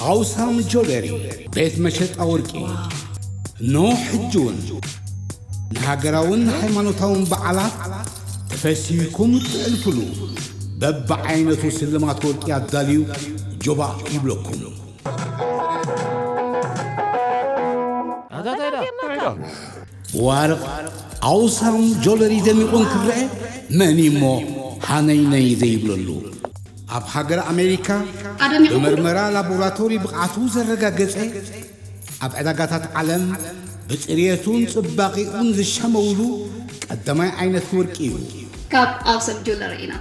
ኣውሳም ጆለሪ ቤት መሸጣ ወርቂ። ኖ ሕጂ እውን ንሃገራውን ሃይማኖታውን በዓላት ተፈሲህኩም እትዕልፍሉ በብዓይነቱ ስልማት ወርቂ ኣዳልዩ ጆባእ ይብለኩም። ብዋርቕ ኣውሳም ጆለሪ ደሚቑ እንክረአ መን እሞ ሃነይነይ ዘይብለሉ? ኣብ ሃገር ኣሜሪካ ኣደሚቑ ብመርመራ ላቦራቶሪ ብቕዓቱ ዘረጋገጸ፣ ኣብ ዕዳጋታት ዓለም ብጽርየቱን ጽባቒኡን ዝሸመውሉ ቀዳማይ ዓይነት ወርቂ እዩ። ካብ ኣውሳም ጆለሪ ኢና።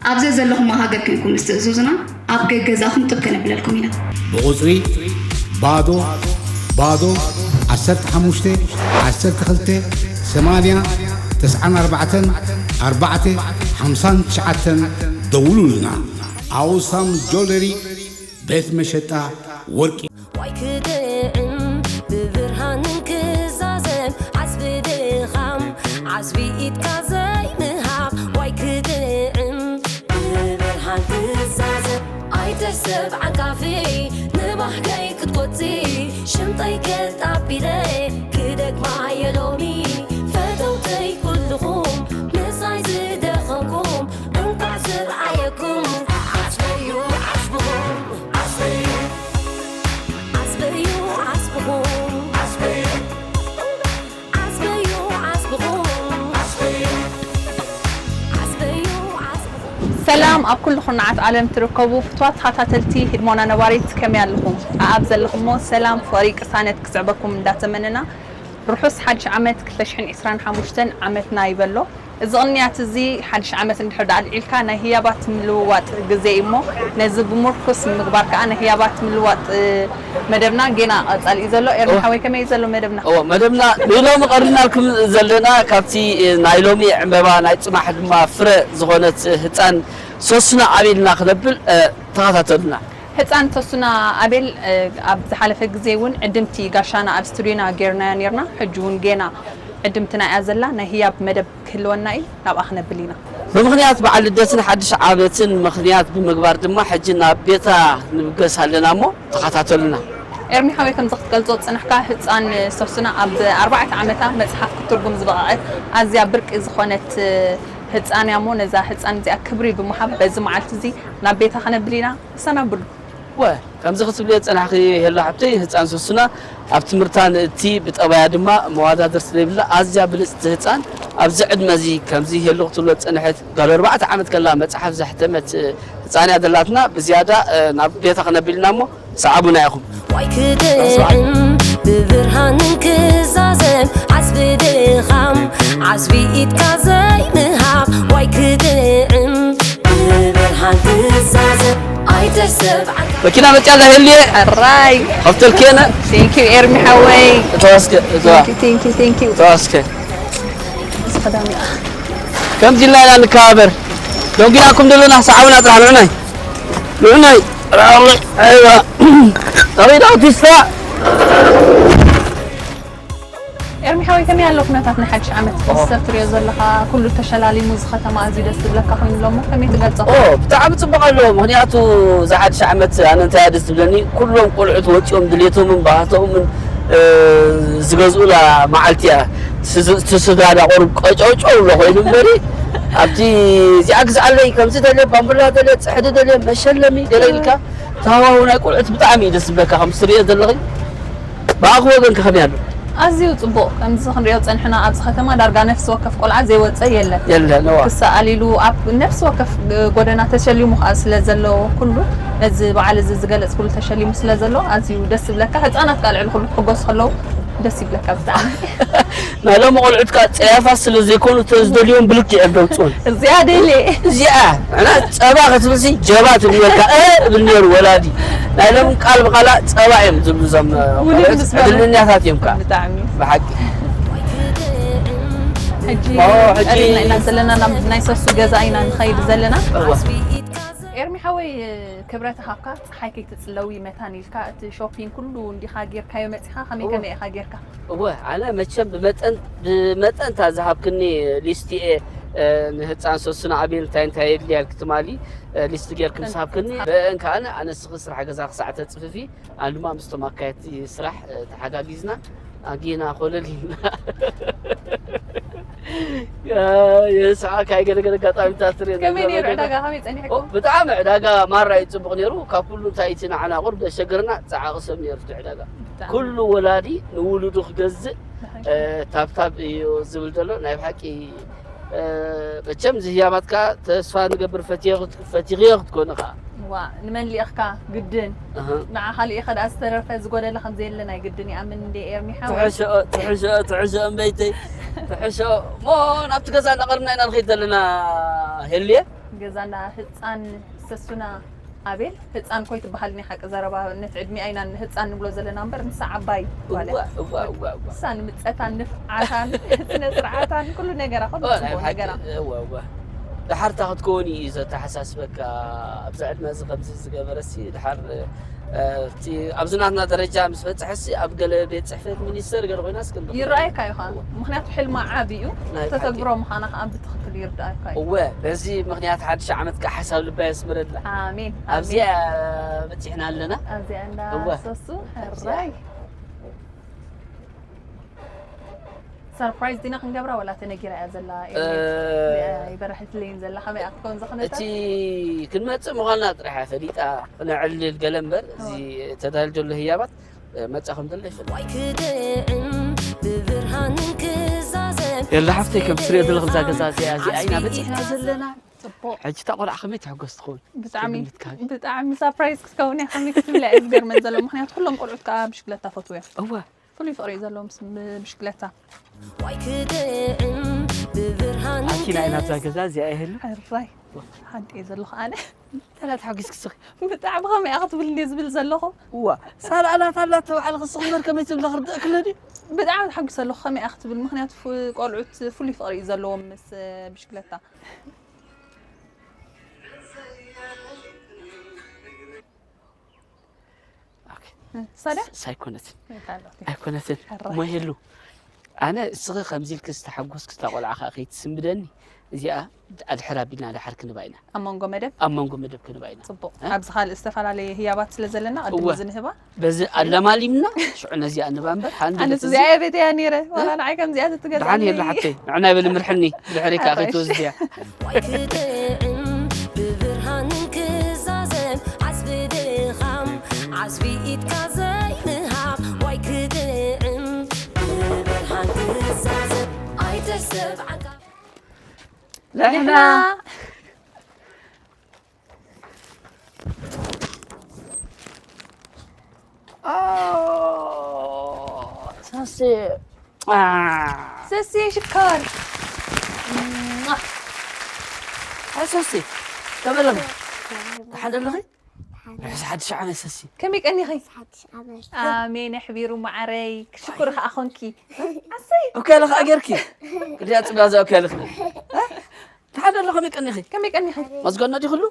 ኣብ ዘዘለኹሞ ሃገር ኮንኩም ምስ ትእዝዙና ኣብ ገገዛኹም ጥብ ከነብለልኩም ኢና። ብቑጽሪ ባዶ ባዶ ዓሰርተ ሓሙሽተ ዓሰርተ ክልተ ሰማንያ ተስዓን ኣርባዕተን ኣርባዕተ ሓምሳን ትሽዓተን ደውሉልና። ኣውሳም ጆለሪ ቤት መሸጣ ወርቂ። ዋይ ክጥዕም ብብርሃንን ክዛዘም ዓስቢ ድኻም ዓስቢ ኢድካ ዘይምሃብ ዋይ ክጥዕም ብብርሃን ክዛዘም ኣይተሰብ ዓንቃፊ ንባህገይ ክትቆጺ ሽምጠይ ከጣቢለ ክደግማ የሎሚ ፈተውተይ ኩልኹም ምሳይ ዝደኸምኩም እንኳዕ ዝረኣየኩም ዓስበዩ ዓስብኹም ዓስበዩ ዓስበዩ ዓስብኹም ዓስበዩ ዓስብኹም ዓስበዩ ዓስብኹም ሰላም ኣብ ኩሉ ኩርናዓት ዓለም ትርከቡ ፍትዋት ተኸታተልቲ ህድሞና ነባሪት ከመይ ኣለኹም? ኣብ ዘለኹሞ ሰላም ፍቕሪ ቅሳነት ክስዕበኩም እንዳተመነና ርሑስ ሓድሽ ዓመት ክልተ ሽሕን ዕስራን ሓሙሽተን ዓመትና ይበሎ። እዚ ቅንያት እዚ ሓድሽ ዓመት እንድሕር ደኣ ኣልዒልካ ናይ ህያባት ምልውዋጥ ግዜ እዩ እሞ ነዚ ብምርኩስ ምግባር ከኣ ናይ ህያባት ምልዋጥ መደብና ጌና ቀጻሊ እዩ ዘሎ። ኤርሚ ሓወይ ከመይ እዩ ዘሎ መደብና? እዎ መደብና ንሎሚ ቀሪብናልኩም ዘለና ካብቲ ናይ ሎሚ ዕምበባ ናይ ጽማሕ ድማ ፍረ ዝኾነት ህጻን ሶስና ኣቤልና ክነብል ተኸታተሉና። ህጻን ሶስና ኣቤል ኣብ ዝሓለፈ ግዜ እውን ዕድምቲ ጋሻና ኣብ ስቱዲዮና ጌርናያ ኔርና። ሕጂ እውን ጌና ዕድምትና እያ ዘላ። ናይ ህያብ መደብ ክህልወና እዩ። ናብኣ ክነብል ኢና። ብምኽንያት በዓል ልደትን ሓድሽ ዓመትን ምኽንያት ብምግባር ድማ ሕጂ ናብ ቤታ ንብገስ ኣለና እሞ ተኸታተሉና። ኤርሚ ሓወይ ከምዚ ክትገልጾ ዝጸናሕካ ህጻን ሶስና ኣብ ኣርባዕተ ዓመታ መጽሓፍ ክትርጉም ዝበቐዐት ኣዝያ ብርቂ ዝኾነት ህጻን እያ እሞ ነዛ ህጻን እዚኣ ክብሪ ብምሃብ በዚ መዓልቲ እዚ ናብ ቤታ ክነብል ኢና። ተሰናብሉ። ወ ከምዚ ክትብልዮ ዝጸናሕኺ ሄሎ ሓብተይ ህጻን ሶስና ኣብ ትምህርታ ንእቲ ብጠባያ ድማ መዋዳድር ስለይብላ ኣዝያ ብልጽቲ ህጻን ኣብዚ ዕድመ እዚ ከምዚ ሄሎ ክትብሎ ዝጸንሐት ጓል ኣርባዕተ ዓመት ከላ መጽሓፍ ዘሕተመት ህጻን እያ ዘላትና ብዝያዳ ናብ ቤታ ክነብል ኢና እሞ ሰዓቡና ኢኹም። ዋይ ክጥዕም ብብርሃንን ክዛዘም ዓስቢ ድኻም ዓስቢ ኢድካ ዘይምሃብ ዋይ ክጥዕም ብብርሃን ክዛዘም ኣይተሰብ መኪና መፅያ ኣላ ሄልየ ሕራይ ከፍተልክየነ thank you ኤርሚ ሓወይ ተዋስከ ተዋ thank you thank you ተዋስከ እዚ ቀዳሚ ከምዚ ኢልና ኢና ንከባበር ደንጊናኩም ዘለና ሰዓቡና ጥራሕ ንዑናይ ንዑናይ ኣይዋ ኣቤት ኣውቲስታ ኤርሚ ሓወይ ከመይ ኣሎ ኩነታት ናይ ሓድሽ ዓመት እዚ ሰብ ትሪኦ ዘለኻ ኩሉ ተሸላሊሙ እዚ ከተማ ኣዝዩ ደስ ዝብለካ ኮይኑ ኣሎ እሞ ከመይ ትገልጾ? ኦ ብጣዕሚ ጽቡቕ ኣሎ ምኽንያቱ እዚ ሓድሽ ዓመት ኣነ እንታይ እያ ደስ ዝብለኒ ኩሎም ቆልዑት ወጺኦም ድሌቶምን ባህቶምን ዝገዝኡላ መዓልቲ እያ እቲ ስጋ ዳ ቁሩብ ቀጨውጨው ኣሎ ኮይኑ እምበሪ ኣብቲ እዚኣ ግዝኣለይ ከምዚ ደልየ ባምቡላ ደልየ ጽሕዲ ደልየ መሸለሚ ገለ ኢልካ እቲ ሃዋሁ ናይ ቆልዑት ብጣዕሚ እዩ ደስ ዝብለካ ከም ትሪኦ ዘለኺ ብኣኺ ወገንኪ ከመይ ኣሎ? ኣዝዩ ጽቡቕ ከምዚ ክንሪኦ ዝጸንሕና ኣብዚ ከተማ ዳርጋ ነፍሲ ወከፍ ቆልዓ ዘይወጸ የለን የለን እዋ ክሰኣል ኢሉ ኣብ ነፍሲ ወከፍ ጎደና ተሸሊሙ ከኣ ስለ ዘሎ ኩሉ ነዚ በዓል እዚ ዝገልጽ ኩሉ ተሸሊሙ ስለ ዘሎ ኣዝዩ ደስ ዝብለካ ህጻናት ከኣ ልዕሊ ኩሉ ክሕጎሱ ከለዉ ደስ ይብለካ ብጣዕሚ ናይ ሎሚ ቆልዑት ከኣ ጸያፋት ስለ ዘይኮኑ እተን ዝደልዮን ብልክዕ እዮም ዘውጽኡን እዚኣ ደልየ እዚኣ ንሕና ጸባ ክትብልሲ ጀባ ትብልካ እ እብል ነይሩ ወላዲ ናይ ሎም ቃል ብቃላ ጸባ እዮም ዝብሉ ዞም ውሉድ ምስ በሉ ዕድልኛታት እዮም ከኣ ብጣዕሚ ብሓቂ ሕጂ ኦ፣ ሕጂ ቀሪብና ኢና ዘለና ናብ ናይ ሰሱ ገዛ ኢና ንኸይድ ዘለና እወ። ኤርሚ ሓወይ ክብረት ሃብካ ፀሓይ ከይትፅለዊ መታን ኢልካ እቲ ሾፒንግ ኩሉ እንዲኻ ጌርካዮ መፂኻ ከመይ ከመይ ኢኻ ጌርካ እወ ኣነ መቸም ብመጠን ብመጠን እታ ዝሃብክኒ ሊስቲኤ እ፣ ንህፃን ሰሱን ኣቤል እንታይ እንታይ የድልያ ኢልኪ ትማሊ፣ እ፣ ሊስት ጌርኪ ምስ ሃብክኒ፣ ብእን ከኣ ኣነ ንስኺ ስራሕ ገዛ ክሳዕ ተፅፍፊ፣ ኣነ ድማ ምስቶም ኣካየድቲ ስራሕ፣ እ፣ ተሓጋጊዝና ኣጊና ኮለል ኢልና። ያ፣ የስሓቅ፣ ኣይ፣ ገለ ገለ ኣጋጣሚታት ትርኢ ከመይ ነበር ነይሩ ገለ። ዕዳጋ? ከመይ ጸኒሕኩም? ኦ፣ ብጣዕሚ ዕዳጋ ማራ እዩ ጽቡቕ ነይሩ። ካብ ኩሉ እንታይ እቲ ንዓና ቁሩብ ዘሸገርና ጸዓቒ ሰብ ነይሩ እቲ ዕዳጋ። ብጣዕሚ። ኩሉ ወላዲ ንውሉዱ ክገዝእ፣ ብሓቂ። እ፣ ታብታብ እዩ ዝብል ዘሎ። ናይ ብሓቂ፣ እ፣ መቸም እዚ ህያባትካ ተስፋ ንገብር ፈትዮ ክት-፣ ፈቲኽዮ ክትኮኒ ከኣ። ዋ፣ ንመን ልኢኽካ? ግድን። ኣሃ። ንዓኻ ልኢኸ ደኣ ዝተረፈ ዝጎደለ ከም ዘየለ ናይ ግድን ይኣምን እንደ ኤርሚ ሓወይ። ትሕሸኦ፣ ትሕሸኦ፣ ትሕሸኦ እምበይተይ። ትሕሸኦ። እሞ ናብቲ ገዛ እናቐርብና ኢና ንኸይድ ዘለና ሄልየ። ገዛና ህፃን ሰሱና ኣቤል፣ ህፃን ኮይ ትበሃል ናይ ሓቂ ዘረባ፣ ነቲ ዕድሚኣ ኢና ህፃን ንብሎ ዘለና እምበር ንሳ ዓባይ ጓል እያ። እዋ፣ እዋ፣ እዋ፣ እዋ። ንሳ ንምፀታን ንፍዓታን ስነ ስርዓታን ኩሉ ነገራ፣ ኩሉ ኦ፣ ናይ ጽቡቕ ሓቂ፣ ነገራ። እዋ፣ እዋ። ደሓር እታ ክትከውን እዩ ዘተሓሳስበካ። ኣብዚ ዕድመ እዚ ከምዚ ዝገበረሲ ደሓር፣ እ፣ እቲ ኣብዚ ናትና ደረጃ ምስ በጽሐሲ ኣብ ገለ ቤት ጽሕፈት ሚኒስተር ገለ ኮይናስ ክንረኽባ ይረኣየካ እዩ ኸኣ። እዋ። ምኽንያቱ ሕልማ ዓቢ እዩ። ናይ ብሓቂ። ተተግብሮ ምዃና ኸኣ ብትኽክል ይርዳእካ እዩ። እወ፣ በዚ ምኽንያት ሓድሽ ዓመት ከኣ ሓሳብ ልባ የስምረላ። ኣሜን፣ ኣብዚኣ ኣሜን። በጺሕና ኣለና። ኣብዚኣ እንዳ እወ። ሰሱ፣ ኣብዚኣ። ሕራይ። ሰርፕራይዝ ዲና ክንገብራ ወላ ተነጊራ እያ ዘላ? እ፣ ኤርሜት፣ ይበረሕትለይን ዘላ፣ ከመይ እያ ክትከውን ዝኽነታ? እቲ ክንመጽእ ምዃንና ጥራሕ እያ ፈሊጣ፣ ክነዕልል ገለ እምበር፣ እዚ እወ። ተዳልዮ ዘሎ ህያባት፣ እ፣ መጻ ከም ዘሎ ይፈልጥ። ዋይ ክድዕም ብብርሃንን ክዛዘም የላ ሓፍተይ፣ ከም ትሪኦ ዘለኹ እዛ ገዛ እዚኣ፣ እዚኣ ኢና በጺሕና ዘለና። ጽቡቕ። ሕጂ እታ ቆልዓ ከመይ ትሕጎስ ትኸውን? ብጣዕሚ፣ ትግምትካ? ብጣዕሚ ሰርፕራይዝ ክትከውን እያ። ከመይ ክትብላ እየ ዝገርመን ዘሎ። ምኽንያቱ ኩሎም ቆልዑት ከኣ ብሽክለታ ፈትዉ እዮም። እወ። ፍሉይ ፍቕሪ እዩ ዘለዎም ምስ ብሽክለታ። ዋይ ክድዕም ብብርሃን ኣቲና ኢና ኣብዛ ገዛ እዚኣ ይህሉ። ሕራይ። ሓንቲ እየ ዘለኹ ኣነ። ተላ ተሓጒስኪ ስኺ። ብጣዕሚ ከመይ እያ ክትብል እንድየ ዝብል ዘለኹ። እዋ፣ ሳላ ኣላት ኣላት ተባዕልኺ ስኺ እምበር ከመይ ትብሊ ክርድእኪ ኣሎ ድዩ? ብጣዕሚ ተሓጒሰ ኣለኹ ከመይ እያ ክትብል፣ ምኽንያቱ ፍ-፣ ቆልዑት ፍሉይ ፍቕሪ እዩ ዘለዎም ምስ፣ እ፣ ብሽክለታ። ኦኬ። እ፣ ሳዳ? ስ-፣ ሳይኮነትን። እንታይ ኣሎ? ኣይኮነትን። ሕራይ። እሞ ይህሉ። ኣነ እስኺ ከምዚ ኢልኪ ዝተሓጎስኪ እታ ቆልዓ ኸኣ ከይትስንብደኒ፣ እዚኣ ኣድሕር ኣቢልና ደሓር ክንባ ኢና። ኣብ መንጎ መደብ? ኣብ መንጎ መደብ ክንባ ኢና። ጽቡቕ። እ? ኣብዚ ካልእ ዝተፈላለየ ህያባት ስለ ዘለና፣ ቅድሚ እወ። እዚ ንህባ። በዚ ኣለማሊምና፣ ሽዑ ነዚኣ ንባ እምበር፣ ሃንደበት ኣነስ እዚ እዚኣ እየ ቤተያ ነይረ። እ? ዋላ ንዓይ ከምዚኣ ተትገዝኣኒ። ደሓን የለ ሓብተይ፣ ንዕናይ በሊ ምርሕኒ፣ ድሕሪካ ኣይ። ከይትወስድያ። ዋይ ክጥዕም ብብርሃንን ክዛዘም፣ ዓስቢ ድኻም፣ ዓስቢ ኢድካ ዘይምሃብ። ዋይ ክጥዕም ብብርሃን ክዛዘም፣ ኣይተስብ ዓጋብ። ንሕና። ንሕና። ኦ፣ ሰሴ። አ። ሰሴ ሽኮር። ሟ። ኣይ ሰሴ፣ ከመይ ኣለኺ? ደሓን ኣለኺ? ርሑስ ሓድሽ ዓመት ሰሴ። ከመይ ቀኒኺ? ሓድሽ ዓመት። ኣሜን ኣሕቢሩ መዓረይ። ሽኩር ከኣ ኾንኪ። ኣሰይ። ኦኬ ኣለኺ ኣገርኪ። ክልቲኣ ጽጋዛ ኦኬ ኣለኺ። ደሓን ኣለኺ፣ ከመይ ቀኒኺ? ከመይ ቀኒኺ? መዝገኖ ዲኹሉ?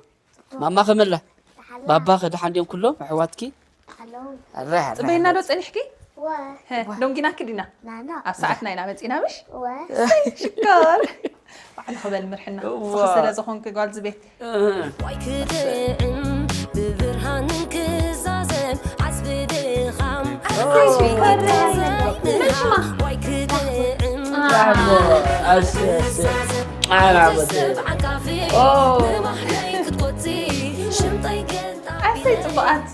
ማማ ከመላ? ደሓን። ባባ ከ ደሓን ድዮም ኩሎም ኣሕዋትኪ? ኣለዉ። ኣረ፣ ኣረ፣ ጽበይና ዶ ኣረ። ጸኒሕኪ? ወ። ሀ፣ ዶንጊናኪ ዲና? ናና። ኣብ ሰዓትና ኢና መጺና ምሽ? ወ። ሽኮር። ባዕሉ ክበል ምርሕና። እዋ። ስኺ ስለ ዝኾንኪ ጓል ዝቤት። እህ። ዋይ ክጥዕም ብብርሃንን ክዛዘም ዓስቢ ድኻም። ኣይ፣ ሽኮር። መን ሽማ? ዋይ ክጥዕም ጣዕሞ፣ ኣስ-፣ ኣስ-፣ ዓራበተ። ኦ። ኣሰይ ጽቡቓት።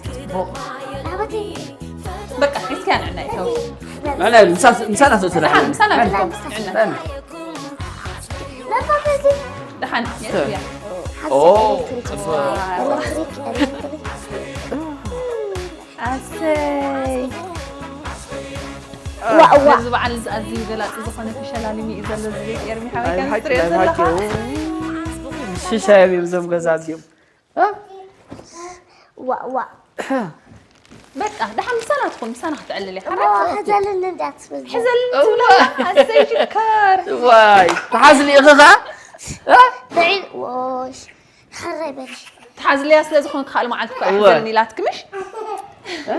በቃ፣ እስኪ ኣንዕና ይተው። ንዕና፣ ምሳ-፣ ምሳና ሰው ስለ ደሓን፣ ምሳና ንዕና። ንዕና። ደሓን፣ የእትያ። ኦ፣ ጽቡቕ። ኣሰይ። ዋ፣ ዋ። ነዚ በዓል እዚ ኣዝዩ ገላጺ ዝኾነ ፊሸላሊሚ እዩ ዘሎ እዚ ቤት ኤርሚ ሓወይ፣ ኣይ፣ ከም ሓቂ፣ ትሪኦ ኣይ፣ ዘለኻ። ሓቂ። ሽሻ እዮም እዞም ገዛ እዚኦም። እ? ዋ፣ ዋ። በቃ፣ ደሓን ምሳና ትኹን፣ ምሳና ክትዕልል እያ። እሞ፣ ሓራይ ትኹን። ሕዘልን እንዳ ትብል። ሕዘልን እዋ። ትብላ። ኣሰይ ሽኮር። ዋይ፣ ተሓዝሊ ኢኺ ኸ? እ? ብዒል፣ ዎሽ። ሕራይ በል። ተሓዝልያ ስለ ዝኾንክ ካልእ መዓልቲ እኮ እዋ። ኣይሕዘልን ኢላትኪ ምሽ?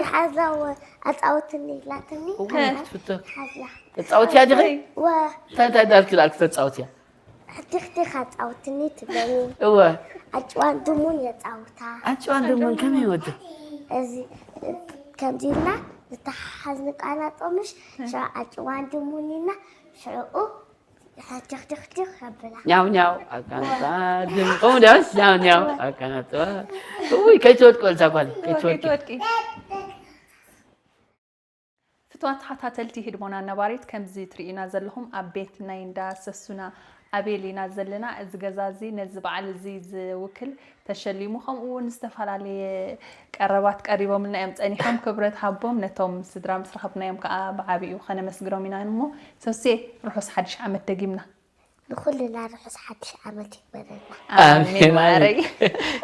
ይሓዛ፣ ወ-፣ ኣጻውትኒ ኢላትኒ። እዋ፣ ክትፍቶ። ሓዛ። ተጻወትያ ዲኺ? ወ። እንታይ፣ እንታይ ዳልኪ ላልኪ ተጻወትያ? ሕቲኽቲኽ ኣጻውትኒ ትብለኒ። እወ ኣጭዋን ድሙን የጻውታ። ኣጭዋን ድሙን ከመይ ወዲ እዚ ከምዚ ኢልና ዝተሓሓዝ ንቃናጦምሽ ሽዑ ኣጭዋን ድሙን ኢልና ሽዑኡ ሕቲኽቲኽቲኽ ከብላ። ኛው ኛው ኣካናታ ድም ከምኡ ዲያስ ኛው ኛው ኣካናታ እውይ ከይትወድቂ ወልዛ ጓል ከይትወድቂ ከይትወድቂ። ፍትዋት ተኸታተልቲ ህድሞና ነባሪት ከምዚ ትርእዩና ዘለኹም ኣብ ቤት ናይ እንዳ ሰሱና ኣቤል ኢና ዘለና። እዚ ገዛ እዚ ነዚ በዓል እዚ ዝውክል ተሸሊሙ ከምኡ እውን ዝተፈላለየ ቀረባት ቀሪቦምልና እዮም ጸኒሖም። ክብረት ሃቦም ነቶም ስድራ ምስ ረኸብናዮም ከዓ ብዓቢኡ ከነመስግኖም ኢና እሞ ሰሴ ርሑስ ሓድሽ ዓመት ደጊምና። ንኹልና ርሑስ ሓድሽ ዓመት ይግበረልና። ኣሜን ማረይ።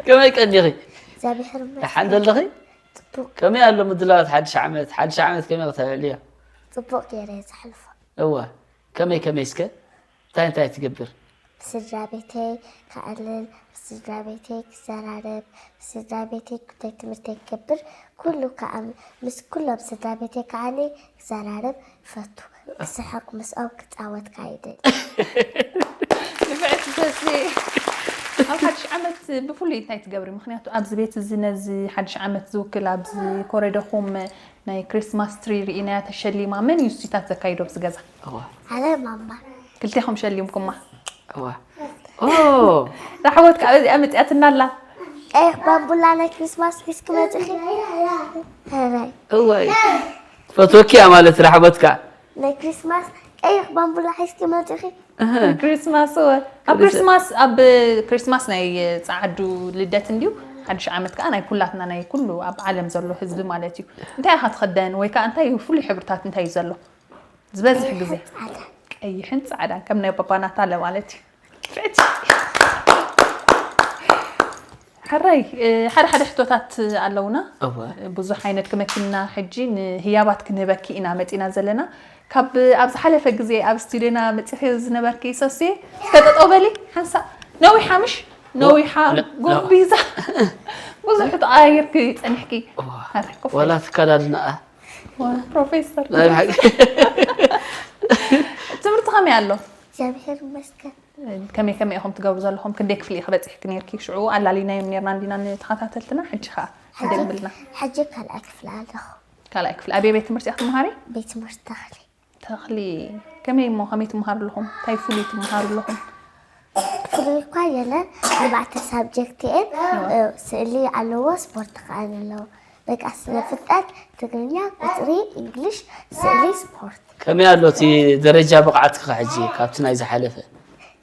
ከመይ ቀኒኺ እግዚኣብሔር ይመስገን። ደሓን ዘለኺ ጽቡቅ ከመይ ኣሎ ምድላዋት ሓድሽ ዓመት ሓድሽ ዓመት ከመይ ክተብዕልዮ ጽቡቅ ገይረ ዘሕልፎ። እወ ከመይ ከመይ እስከ እንታይ እንታይ ትገብር ስድራ ቤተይ ከዕልል፣ ስድራ ቤተይ ክዘራረብ፣ ስድራ ቤተይ ጉዳይ ትምህርተይ ክገብር፣ ኩሉ ከዓ ምስ ኩሎም ስድራ ቤተይ ከዓ ክዘራረብ ይፈቱ። ክስሕቕ ምስኦም ክፃወት ከዓ ይደሊ። ንፍዕቲ ሰሴ ኣብ ሓድሽ ዓመት ብፍሉይ እንታይ ትገብሪ? ምክንያቱ ኣብዚ ቤት እዚ ነዚ ሓድሽ ዓመት ዝውክል ኣብዚ ኮረደኹም ናይ ክሪስማስ ትሪ ርኢናያ ተሸሊማ። መን እዩ እሱታት ዘካይዶ ኣብዚ ገዛ? ኣነ ማማ ክልቴኹም ሸሊምኩማ። እዋ ኦ ራሕወት ከዓ በዚኣ መፅኣትና ኣላ። ቀይሕ ባምቡላ ናይ ክሪስማስ ሒዝኪ መፅኺ። ራይ እወ ፈትወኪያ ማለት ራሕወት ከዓ ናይ ክሪስማስ ቀይሕ ባምቡላ ሒዝኪ መፅኺ። ክሪስማስ እወ ኣብ ክሪስማስ ኣብ ክሪስማስ ናይ ፀዓዱ ልደት እንድዩ ሓድሽ ዓመት ከዓ ናይ ኩላትና ናይ ኩሉ ኣብ ዓለም ዘሎ ህዝቢ ማለት እዩ። እንታይ ኢኻ ትኸደን ወይ ከዓ እንታይ ፍሉይ ሕብርታት እንታይ እዩ ዘሎ ዝበዝሕ ግዜ? ቀይሕን ፃዕዳን ከም ናይ ባባ ናታለ ማለት እዩ። ፍዕቲ ሕራይ ሓደ ሓደ ሕቶታት ኣለውና። እወ ብዙሕ ዓይነት ክመኪና ሕጂ ንህያባት ክንህበኪ ኢና መፂና ዘለና። ካብ ኣብ ዝሓለፈ ግዜ ኣብ ስቱዲዮና መፂኺ ዝነበርኪ ሰሴ እስከ ጠጠው በሊ ሓንሳእ ነዊሓ ምሽ ነዊሓ ነ- ጎቢዛ ብዙሕ ተቐያይርኪ ፀኒሕኪ። ሕራይ ኮፍ ወላ ትከዳድናኣ ፕሮፌሰር ናይ ብሓቂ ትምህርቲ ከመይ ኣሎ? እግዚኣብሔር ይመስገን። ከመይ ከመይ ኢኹም ትገብሩ ዘለኹም? ክንደይ ክፍሊ ኢኺ በፂሕኪ ነርኪ? ሽዑ ኣላሊናዮም ነርና እንዲና ንተኸታተልትና። ሕጂ ከዓ ክንደይ ክፍልና? ሕጂ ካልኣይ ክፍሊ ኣለኹ። ካልኣይ ክፍሊ ኣበይ ቤት ትምህርቲ ኢኺ ትምሃሪ? ቤት ትምህርቲ ተኽሊ። ተኽሊ ከመይ እሞ ከመይ ትምሃሩ ኣለኹም? እንታይ ፍሉይ ትምሃሩ ኣለኹም? ፍሉይ እኳ የለን። ኣርባዕተ ሳብጀክት እየን። ስእሊ ኣለዎ፣ ስፖርት ከዓ ኣለዎ። በቃ ስነ ፍልጠት፣ ትግርኛ፣ ቁፅሪ፣ እንግሊሽ፣ ስእሊ፣ ስፖርት። ከመይ ኣሎ እቲ ደረጃ ብቕዓትኪ ሕጂ ካብቲ ናይ ዝሓለፈ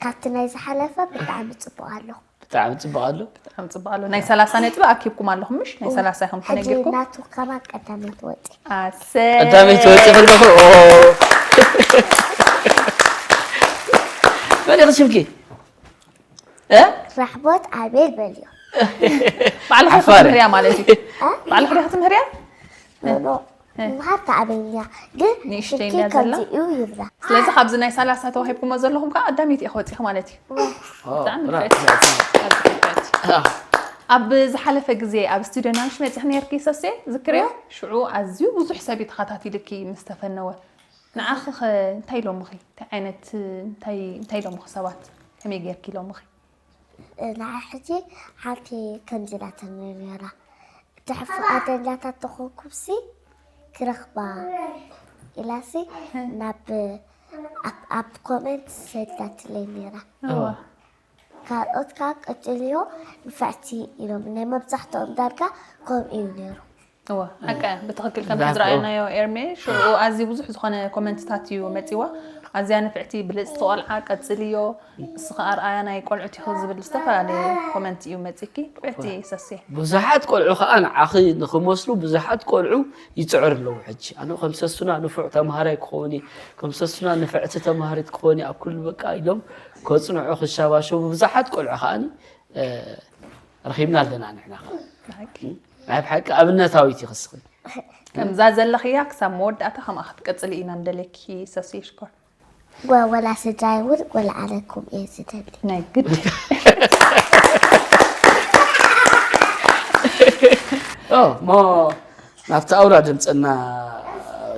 ካብቲ ናይ ዝሓለፈ ብጣዕሚ ፅቡቅ ኣለኹ። ብጣዕሚ ፅቡቅ ኣሎ ብጣዕሚ ፅቡቅ ኣሎ። ናይ ሰላሳ ነጥቢ ኣኪብኩም ኣለኹም ምሽ? ናይ ሰላሳ ኢኹም ሕጂ ተነጊርኩም። ናቱ ከማ ቀዳመይቲ ወፂ ኣሰ ቀዳመይቲ ወፂ ከለኹ ኦ። መን ኢኺ ሽምኪ እ? ራሕቦት ኣቤል በልዮ። ባዕልኹ ዓፋር። ክትምህርያ ማለት እዩ። ባዕልኹ ዲኻ ትምህርያ? ኖኖ ምሃር ተኣበኛ ግን ንእሽተይ ሽኪ እንድያ ዘላ? ከምዚ እዩ ይብላ። ስለዚ ካብዚ ናይ ሰላሳ ተዋሂብኩሞ ዘለኹም ከዓ ቀዳመይቲ ኢኹ ወፂኺ ማለት እዩ። ብጣዕሚ ብራ- ንፍዕቲ። ኣዝዩ ንፍዕቲ። ኣብ ዝሓለፈ ግዜ ኣብ ስቱድዮ ናንሽ መፂኺ ነርኪ ሰሴ ዝክርዮ ሽዑ ኣዝዩ ብዙሕ ሰብ እዩ ተኸታቲልኪ ምስ ተፈነወ ንዓኺ ኸ እንታይ ኢሎምኺ? እንታይ ዓይነት እንታይ እንታይ ኢሎምኺ ሰባት? ከመይ ጌርኪ ኢሎምኺ? ንዓ ሕጂ ሓንቲ ከምዚ ኢላትኒ ነይራ። ድሕር ፍቓደኛታት ተኾንኩምሲ ክረኽባ ኢላሲ ናብ ኣብ- ኣብ ኮሜንት ሰዲዳትለይ ነይራ። እዋ ካልኦት ከዓ ቀፅልዮ ንፍዕቲ ኢሎም ናይ መብዛሕትኦም ዳርጋ ከምኡ እዩ ነይሩ። እዋ ሓቀ ብትኽክል ከም ብዛዕባ- ዝረኣየናዮ ኤርሜ ሽዑ ኣዝዩ ብዙሕ ዝኾነ ኮመንትታት እዩ መፂዋ። ኣዝያ ንፍዕቲ ብልፅቲ ቆልዓ ቀፅልዮ እስኸ ኣርኣያ ናይ ቆልዑት ኢኹ ዝብል ዝተፈላለየ ኮመንት እዩ መፂኪ ንፍዕቲ ሰሴ። ብዙሓት ቆልዑ ከዓ ንዓኺ ንኽመስሉ ብዙሓት ቆልዑ ይፅዕሩ ኣለዉ ሕጂ ኣነ ከም ሰሱና ንፉዕ ተምሃራይ ክኸውን እየ ከም ሰሱና ንፍዕቲ ተምሃሪት ክኸውን እየ ኣብ ኩሉ በቃ ኢሎም ከፅንዑ ክሻባሸቡ ብዙሓት ቆልዑ ከዓ ረኺብና ኣለና ንሕና ከዓ ናይ ብሓቂ ኣብነታዊት ኢኺ እስኺ ከምዛ ዘለኽያ ክሳብ መወዳእታ ከምኣ ክትቀፅሊ ኢና ንደልየኪ ሰሴ ሽኮር። ወ- ወላ ስድራይ እውን ወላ ኣነ ከምኡ እየ ዝደሊ። ናይ ግድ ኦ፣ እሞ ናብቲ ኣውራ ድምፅና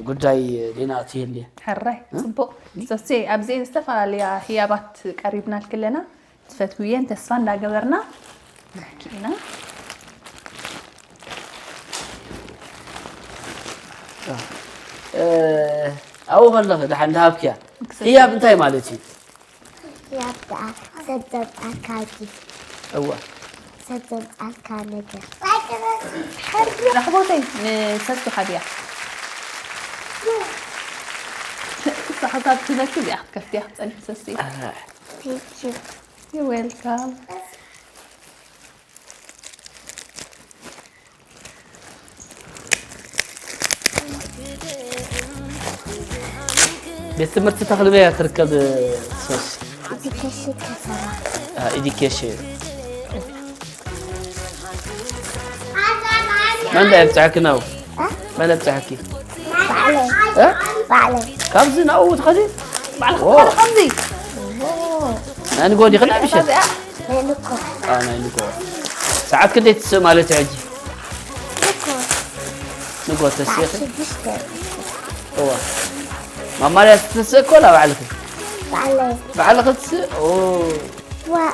ጉዳይ ሌና ትህልየ። ሕራይ ጽቡቕ። ሶስቴ ኣብዚኤን ዝተፈላለያ ህያባት ቀሪብናልኪ ኣለና። ትፈትውየን ተስፋ እንዳገበርና ንሕኪ ኢና። ኣብኡ ከለኺ ደሓን እንዳሃብክያ ህያብ እንታይ ማለት እዩ? ያብዳ ሰብ ዘምጻልካ ጊፍ እዋ ሰብ ዘምጻልካ ነገር ራሕቦተይ ንሰሱ ሓብያ ሳሕሳብ ትበኪ እዚኣ ክትከፍትያ ክትጸንሒ ሰሲ ፊኪ You welcome. ቤት ትምህርቲ ተኽሊ በያ ትርከብ ሶስ ኢዲኬሽን ከተማ ኢዲኬሽን መን ዳ የብፅሐኪ ነው መን የብፅሐኪ ባዕለይ እ? ባዕለይ ካብዚ ናብኡ ትኸዲ ባዕልኻ ኦ። ትኾነ ከምዚ ናይ ንጎ ዲኺ ናይ ምሸት ናይ ንኮ ናይ ንጎ ሰዓት ክንደይ ትስእ ማለት እዩ ሕጂ ንኮ ንጎ ተስእኺ ሽዱሽተ እዋ ማማርያ ትስእ እኮ ላ ባዕልኺ ባዕለይ ባዕልኺ ትስእ ኦ ዋ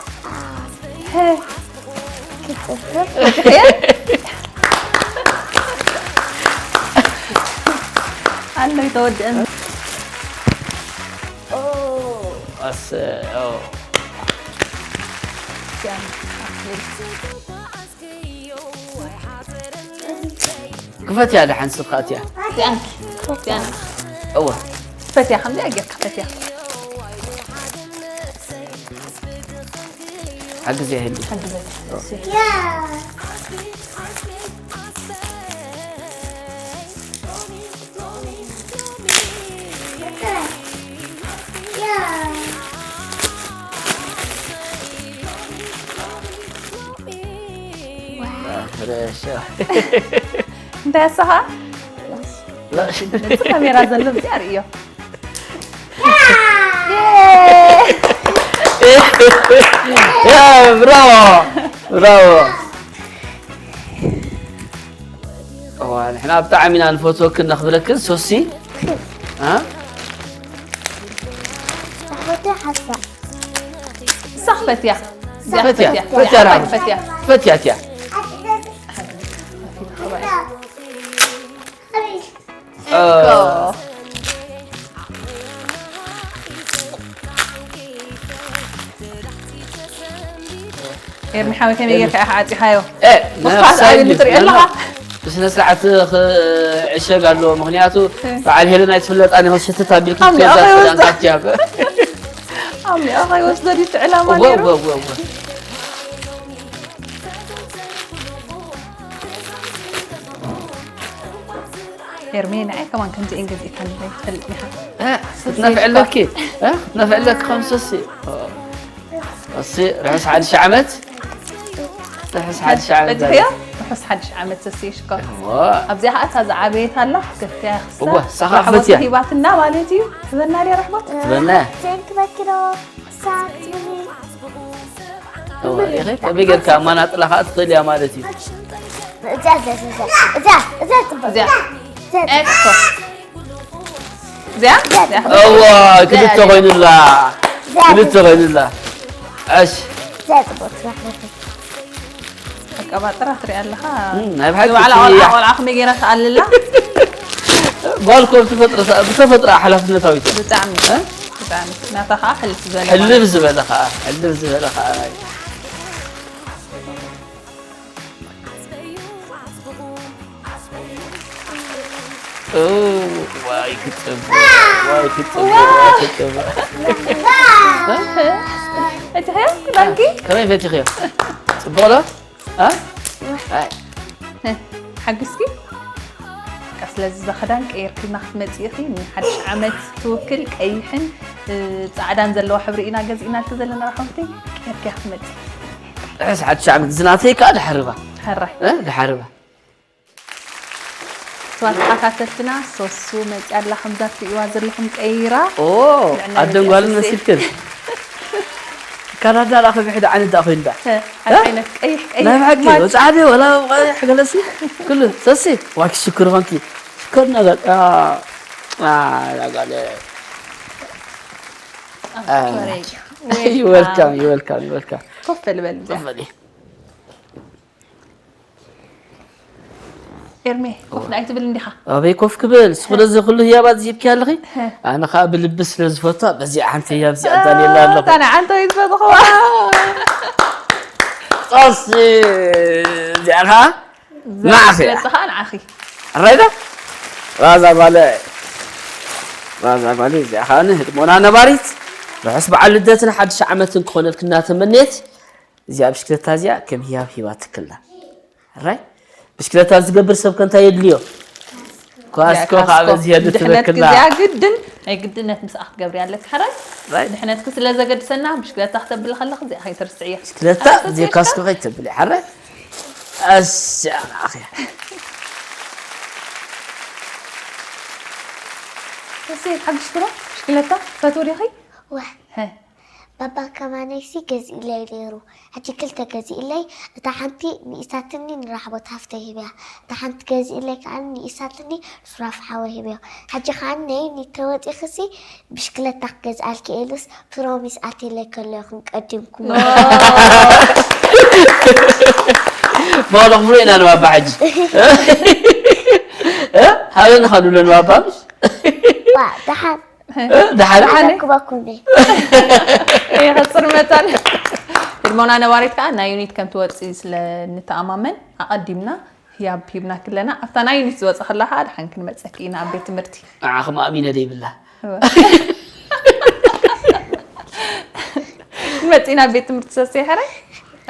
ሕህ ክትፍር ኣሎ ይተወድአን ኣሰ ኦ ክፈትያ ደሓን ስኻ እትያ ቲኣንኪ ቲኣንኪ እወ ፈትያ ከምዚኣ ጌርካ ፈትያ ሓግዝ የህሉ ሓግዘት እሺ ረሻ እንታይ ኣሳኻ ነቲ ካሜራ ዘሎ ብዚኣ ርእዮ ብራቮ ብራቮ እዋ ንሕና ብጣዕሚ ኢና ንፈትወክን ነኽብረክን ሶሲ እ? ኣሕወተ ሓሳ እሳ ክፈትያ እዚኣ ፈትያ ክፈትያ ፈትያ እዚኣ ራሕማ ክፈትያ ፈትያ እትያ ኤርሚ ሓወይ ከመይ ጌርካ ኢኻ ዓፂኻዮ እ፣ ብኻስ ነፍሳይ ኣይብል ትሪኦ ኣለኻ ብስነ ስርዓት ክዕሸግ ኣለዎ ምክንያቱ በዓል ሄለን ኣይትፍለጣን ኢኸ ሽትት ኣቢልኪ ኣሚኣ ትወዛ ከይወስዳ። ተዳንካትያ ኣሚኣ ከይወስዶ ድዩ እቲ ዕላማ እወ ነይሩ እወ እወ እወ ኤርሚ ንዓይ ከማን ከምዚኤን ገዚእካኒ ትፈልጥ ኢኻ እ፣ ክትነፍዕለኪ እ፣ ክትነፍዕለኪ ከም ሶሲ ኦ፣ ሶሲ ርሑስ ሓድሽ ዓመት ርሑስ ሓድሽ ዓመት በትሕዮ ርሑስ ሓድሽ ዓመት ሰስየ ሽኮር እሞ ኣብዚኣ ከዓ እታ ዝዓበየት ኣላ ክትከፍትያ እወ፣ ሳኻ ራሕቦት ክፈትያ። ሂባትና ማለት እዩ ትበና ድያ ራሕቦት ትበና ቴንክ በኪሮ ሳትኒ እወ፣ ኢኸ ከመይ ጌርካ ኣማናጥላ ከዓ ትኽእል እያ ማለት እዩ እዛ እዛ እዛ እዛ እዛ እዛ ጽቡቅ እዚኣ እዛ ኤክስፖርት እዚኣ እዚኣ እዋ ክልተ ኮይኑላ ክልተ ኮይኑላ እሺ እዛ ጽቡቅ ስራሕ ነበር ኣቀባጥራ ትሪኣ ኣለኻ እም፣ ናይ ብሓቂ ንባዕላ እቲ ቆልዓ ያ- ቆልዓ ከመይ ገይራ ትኣልላ ጓል ኮ ብተፈጥሮ ብተፈጥሮ ሓላፍነታዊት እያ። ብጣዕሚ እ? ብጣዕሚ ናታ ከዓ ሕልፍ ዝበለ ሕልፍ ዝበለ ከዓ ሕልፍ ዝበለ ከዓ ናይ እ፣ ዋይ ክፅብቅ ዋይ ክፅብቅ ዋይ ክፅብቅ እቲ ሕዮ ክዳንኪ ከመይ ፈቲኽዮ ፅቡቅ ዶ እ? ኣይ፣ ሓግዝኪ በቃ ስለዚ እዛ ክዳን ቀይርክልና ክትመፂ ኢኺ ንሓድሽ ዓመት ትውክል ቀይሕን እ፣ ፃዕዳን ዘለዋ ሕብሪ ኢና ገዚእናልኪ ዘለና ሓፍተይ ቀይርኪ ክትመፂ ሕስ ሓድሽ ዓመት ዝናተይ ከዓ ድሓርባ ሕራይ እ? ድሓርባ ስዋ ተኸታተልትና ሶሱ መፂኣ ኣላ ከምዛ ትርእይዋ ዘለኹም ቀይራ ኦ ንዕና ኣደን ጓልን መፅኣ መሲልክን ካናዳ ዳ ከብሒ ዳ ዓይነት ዳ ኮይንዳ ሓደ ዓይነት ቀይሕ ቀይሕ ናይ ብሓቂ ማች። ፃዕዲ ወላ ቀይሕ ገለሲ ኩሉ ሰሲ ዋኪ ሽክር ኾንኪ ሽከር ነገር ኣ፣ ኣላ ጓለ ኣፍቀረይ። ይወልካም ይወልካም ይወልካም ኮፍ በል በል እዚኣ። በሊ ኤርሜ ኮፍ ዳይ ትብል እንዲኻ? ኣበይ ኮፍ ክብል ስለ እዚ ኩሉ ህያባት ዝሂብኪ ኣለኺ ኣነ ከዓ ብልቢ ስለ ዝፈቷ በዚኣ ሓንቲ ህያብ እዚኣ ዳንኤላ ኣለኹ ታና ዓንቶ ይዝፈጥኹዋ ቀስ እዚኣ ከዓ ንዓኺ እያ ዝመፅኻ ንዓኺ ራይዳ ራዛ ጓለ ራዛ ጓለ እዚኣ ከዓ ንህድሞና ነባሪት ርሑስ በዓል ልደትን ሓድሽ ዓመትን ክኾነልክ እናተመኔት እዚኣ ብሽክለታ እዚኣ ከም ህያብ ሂባትክላ ራይ ብሽክለታ ዝገብር ሰብ ከንታ የድልዮ ኳስኮ ካብ እዚ የድ ድሕነት ትበክላ ግዜያ ግድን ናይ ግድነት ምስኣ ክትገብሪ ኣለኪ ሕራይ ራይ ድሕነትኪ ስለ ዘገድሰና ብሽክለታ ክተብሊ ከለኺ እዚኣ ከይትርስዕያ ብሽክለታ ዘይካስኮ ከይተብሊ ሓረ ኣስያ ኣኺ እሰይ ሓድሽ ክሎ ብሽክለታ ፈትው ዲኺ ወህ ሀ ባባ ከማነይሲ ገዚእለይ ነይሩ። ሕጂ ክልተ ገዚእለይ፣ እታ ሓንቲ ንኢሳትኒ ንራሕቦት ሃፍተይ ሂበያ። እታ ሓንቲ ገዚእለይ ከዓ ንኢሳትኒ ሱራፍ ሓወ ሂበዮ። ሕጂ ከዓ ነይ ንተወፂኽሲ ብሽክለታ ክገዝኣልኪ ኢሉስ ፕሮሚስ ኣትለይ ከሎ ይኹን ቀዲምኩም ማለኹ ፍሬና ንባባ ሕጂ ሃበን ኻዱለን ባባ ምሽ ዋ ደሓን ደሓን ኣለኩባኩም ደ ይኸፅር መጠን ህድሞና ነባሪት ከዓ ናይ ዩኒት ከም ትወፅእ ስለ ንተኣማመን ኣቐዲምና ህያብ ሂብና ክለና ኣብታ ናይ ዩኒት ዝወፀ ከላ ከዓ ድሓን ክንመፀኪ ኢና ኣብ ቤት ትምህርቲ ንዓኹም ኣሚነ ደይብላ ክንመፅእ ኢና ኣብ ቤት ትምህርቲ ሰሰይ ሕራይ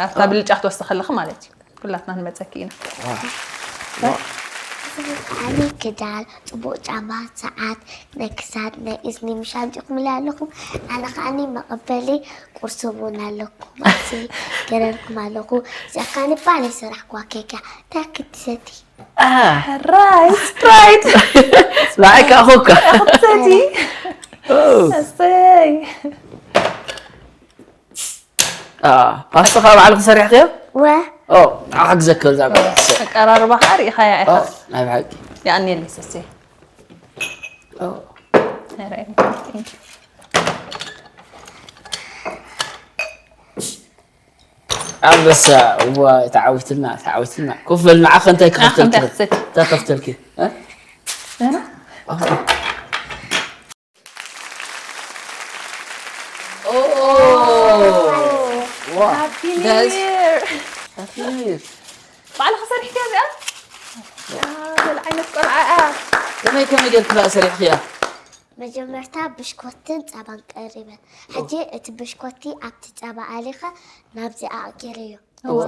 ኣብታ ብልጫ ክትወስዲ ከለኺ ማለት እዩ ኩላትና ክንመፀኪ ኢና ኣነ ክዳን፣ ፅቡቕ ጫማ፣ ሰዓት፣ ናይ ክሳድ፣ ናይ እዝኒ ምሽ ኣምፂኹምለይ ኣለኹም። ኣነ ከዓኒ መቐበሊ ቁርሲ እውን ኣለኩም። ኣዚ ገረልኩም ኣለኹ። እዚኣ ከዓኒ ባዕለይ ሰራሕኩዋ ኬክ እያ። እንታይ ክትሰቲ? ሕራይ ስፕራይት ንዓይ ከዓ ኮካ ክትሰቲ ኦ፣ እሰይ አ፣ ፓስታ ካብ ባዕልኺ ሰሪሕክዮ ወ ኦ ንዓኻ ክዘክር ዛ ኣቀራርባ ከዓ ርኢኻያ ኢኻ ናይ ብሓቂ የኣንየለይ ሰሰይ ኦ፣ ሕራይ ኣንበሳ እዋ ተዓዊትና ተዓዊትና ኮፍ በል ንዓኸ እንታይ ክኸፍተልኪ ንዓኸ እንታይ ክሰቲ? እንታይ ክኸፍተልኪ እ? ደህና ኦ፣ ዋ፣ ሃፒ ኒው ደስ- ይር ሃፒ ኒው ይር። ባዕልኻ ሰሪሕክያ እዚኣ ያ፣ ገለ ዓይነት ቆልዓ እያ ከመይ ከመይ ጌርክላ ሰሪሕክያ መጀመርታ ብሽኮትን ፀባን ቀሪበ። ሕጂ እቲ ብሽኮቲ ኣብቲ ፀባ ኣሊኸ ናብዚ ኣእኪረዮ። እወ።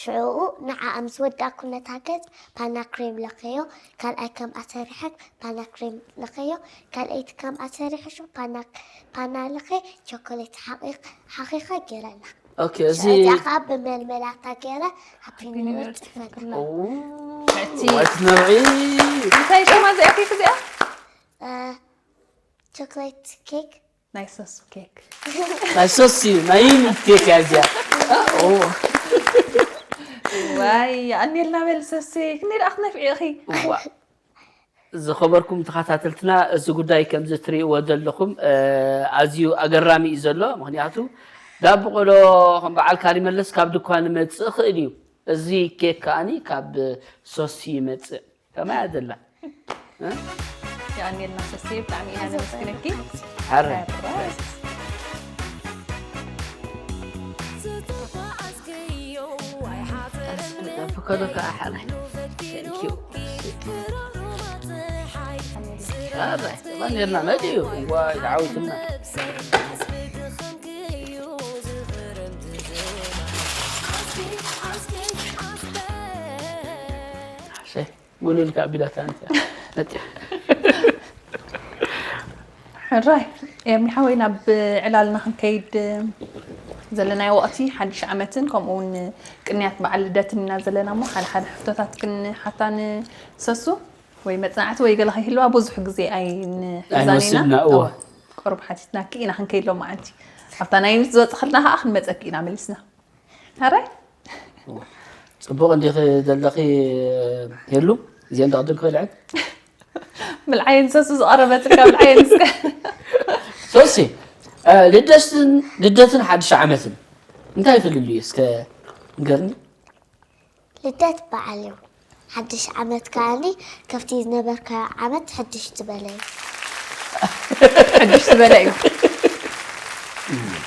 ሽዑኡ ንዓ ምስ ወዳእኩ ነታ ገፅ ፓና ክሬም ለኸዮ። ካልኣይ ከምኣ ሰሪሐ ፓና ክሬም ለኸዮ። ካልኣይቲ ከምኣ ሰሪሐ ሽዑ ፓና ፓና ለኸ ቸኮሌት ሓቒ- ሓኺኸ ገይረላ። ኦኬ እዚ እዚኣ ከዓ ብመልመላታ ገይረ ሃፒ ኒው ይር ፅፈላ። ኦ፣ እቲ ዋይት ነብዒ እንታይ ሸማ እዚኣ ኬክ እዚኣ ቸኮሌት ኬክ ናይ ሰሱ ኬክ ናይ ሶሲ ናይ ዩኒት ኬክ እያ እዚኣ ኦ፣ ዋይ ኣንየልና በል ሰሴ ክንደይ ደኣ ክትነፍዒ ኢኺ እዋ። ዝኸበርኩም ተኸታተልትና እዚ ጉዳይ ከምዚ ትርእይዎ ዘለኹም እ፣ ኣዝዩ ኣገራሚ እዩ ዘሎ ምክንያቱ ዳቦ ቆሎ ከም በዓል ካሪመለስ ካብ ድኳን ይመፅእ ይኽእል እዩ እዚ ኬክ ከዓኒ ካብ ሶሲ ይመፅእ ከማይ ኣደላ የኣንየልና ሰሴ ብጣዕሚ ኢና ነመስግነኪ ሓረ ብከለካ ሓረ ኔርና መድ እዩ ዋይ ተዓዊትና ሙሉልካ ቢላታ እንተ መጥያ ሕራይ ኤርሚ ሓወይ ናብ ዕላልና ክንከይድ ዘለናዮ ወቕቲ ሓድሽ ዓመትን ከምኡ እውን ቅንያት በዓል ልደትን ኢና ዘለና እሞ ሓደ ሓደ ሕቶታት ክንሓታ ንሰሱ ወይ መፅናዕቲ ወይ ገለ ከይህልዋ ብዙሕ ግዜ ኣይንሕዛን ኢና ኣይንወስድና እዎ ቁሩብ ሓቲትናኪ ኢና ክንከይድ ሎማዓንቲ ኣብታ ናይ ዩኒት ዝወፅ ከልና ከዓ ክንመፀኪ ኢና መሊስና ሕራይ ፅቡቅ እንዲኺ ዘለኺ የሉ እዚኦም ደቅድም ክበልዐን ብልዓየን ሰሱ ዝቐረበትልካ ብልዓየን እስከ። ሶሲ፣ እ፣ ልደትን ልደትን ሓድሽ ዓመትን እንታይ ፍልልዩ እስከ ንገርኒ? ልደት በዓል እዩ። ሓድሽ ዓመት ከኣኒ ከፍቲ ዝነበርካዮ ዓመት ሕድሽ ዝበለ እዩ። ሕድሽ ዝበለ እዩ።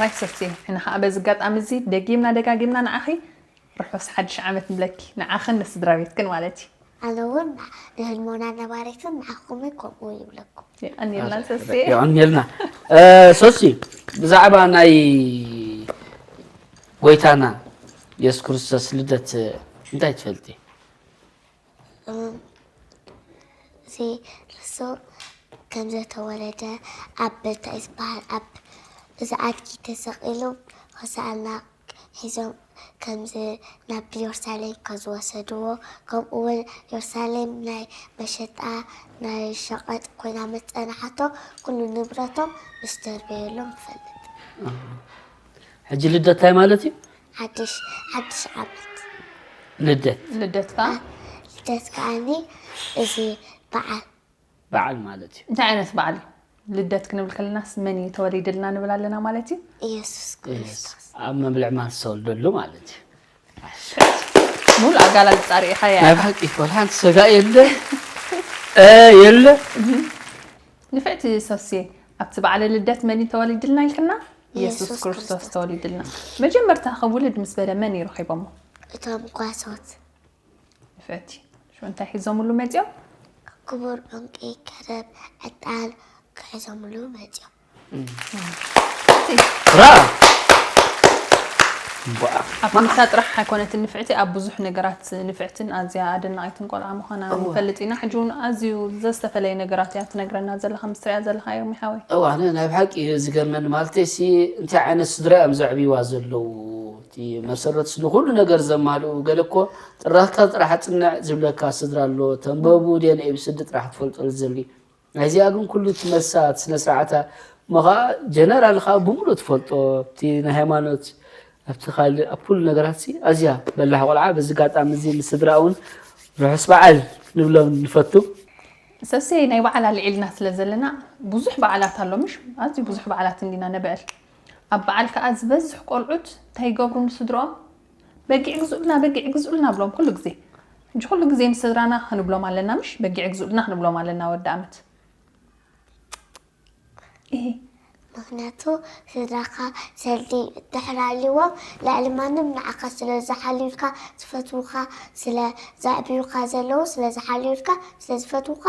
ራይት ሰሲ፣ ንሕና ከዓ በዚ ኣጋጣሚ እዚ ደጊምና ደጋጊምና ንዓኺ ርሑስ ሓድሽ ዓመት ንብለኪ፣ ንዓኽን ንስድራ ቤትክን ማለት እዩ። ኣነ እውን ንህልሞና ነባሪትን ንዓኹምን ከምኡ ይብለኩም። የቐንየልና ሰሲ። የቐንየልና። እ፣ ሶሲ፣ ብዛዕባ ናይ ጎይታና የሱስ ክርስቶስ ልደት እንታይ ትፈልጢ? እም፣ እዚ ንሱ ከም ዝተወለደ ኣብ እንታይ ዝበሃል ኣብ እዚ ኣድጊ ተሰቒሉ ሆሳዕና ሒዞም ከምዚ ናብ ኢየሩሳሌም ከዝወሰድዎ፣ ከምኡ እውን ኢየሩሳሌም ናይ መሸጣ ናይ ሸቐጥ ኮይና ምስ ጸንሓቶ ኩሉ ንብረቶም ምስ ደርበየሎም ንፈልጥ። ሕጂ ልደት እንታይ ማለት እዩ? ሓድሽ ሓድሽ ዓመት ልደት ልደት ከዓ ልደት ከኣኒ እዚ በዓል በዓል ማለት እዩ። እንታይ ዓይነት በዓል እዩ? ልደት ክንብል ከለናስ መን እዩ ተወሊድልና ንብል ኣለና ማለት እዩ። ኢየሱስ ክርስቶስ ኣብ መብልዕ ማል ዝተወልደሉ ማለት እዩ። ሙሉ ኣጋላልፃ ርኢኻያ። ናይ ብሓቂ ወላ ሓንቲ ስጋ የለ፣ እ፣ የለ። ንፍዕቲ ሰብሲ፣ ኣብቲ በዓለ ልደት መን እዩ ተወሊድልና ኢልክና? ኢየሱስ ኢየሱስ ክርስቶስ ክርስቶስ። ተወሊድልና። መጀመርታ ክውልድ ምስ በለ መን እዩ ረኺቦሞ? እቶም ጓሶት ንፍዕቲ ሽው እንታይ ሒዞምሉ መፂኦም? ክቡር ዕንቂ፣ ከረብ፣ ዕጣን ክሒዞምሉ መፂኦም። ራ ኣብ ምሳ ጥራሕ ኣይኮነትን ንፍዕቲ፣ ኣብ ብዙሕ ነገራት ንፍዕትን ኣዝያ ኣደናቒትን ቆልዓ ምዃና ንፈልጥ ኢና። ሕጂ እውን ኣዝዩ ዘዝተፈለየ ነገራት እያ ትነግረና ዘላ፣ ከም ትሪኣ ዘለኻ ኤርሚ ሓወይ። እዋ፣ ኣነ ናይ ብሓቂ እዩ ዝገርመኒ። ማለተይ ሲ እንታይ ዓይነት ስድራ እዮም ዘዕብይዋ ዘለዉ? እቲ መሰረት ንኩሉ ነገር ዘማልኡ፣ ገለ እኮ ጥራካ ጥራሕ ኣጽንዕ ዝብለካ ስድራ ኣሎ። ተንበቡ ድየ ንኤ ቢ ሲ ዲ ጥራሕ ትፈልጦ ዝደሊ። ናይዚኣ ግን ኩሉ እቲ መልሳ፣ እቲ ስነ ስርዓታ፣ እሞ ኸዓ ጀነራል ኸዓ ብምሉእ ትፈልጦ፣ ኣብቲ ናይ ሃይማኖት፣ ኣብቲ ካልእ፣ ኣብ ኩሉ ነገራት ሲ ኣዝያ በላሕ ቆልዓ። በዚ ኣጋጣሚ እዚ ንስድራ እውን ርሑስ በዓል ንብሎም ንፈቱ። ሰሴ ናይ በዓል ኣልዒልና ስለ ዘለና ብዙሕ በዓላት ኣሎ ምሽ? ኣዝዩ ብዙሕ በዓላት እንዲና ነብዕል። ኣብ በዓል ከኣ ዝበዝሕ ቆልዑት እንታይ ይገብሩ ንስድሮኦም? በጊዕ ግዝኡልና፣ በጊዕ ግዝኡልና ብሎም ኩሉ ግዜ። ሕጂ ኩሉ ግዜ ንስድራና ክንብሎም ኣለና ምሽ? በጊዕ ግዝኡልና ክንብሎም ኣለና ወዲ ኣመት። እሂ። ምኽንያቱ ስድራኻ ሰልዲ ድሕር ኣልዎም ልዕሊ ማንም ንዓኻ ስለ ዝሓልዩልካ ዝፈትዉኻ ስለ ዘዕብዩካ ዘለዉ ስለ ዝሓልዩልካ ስለ ዝፈትዉኻ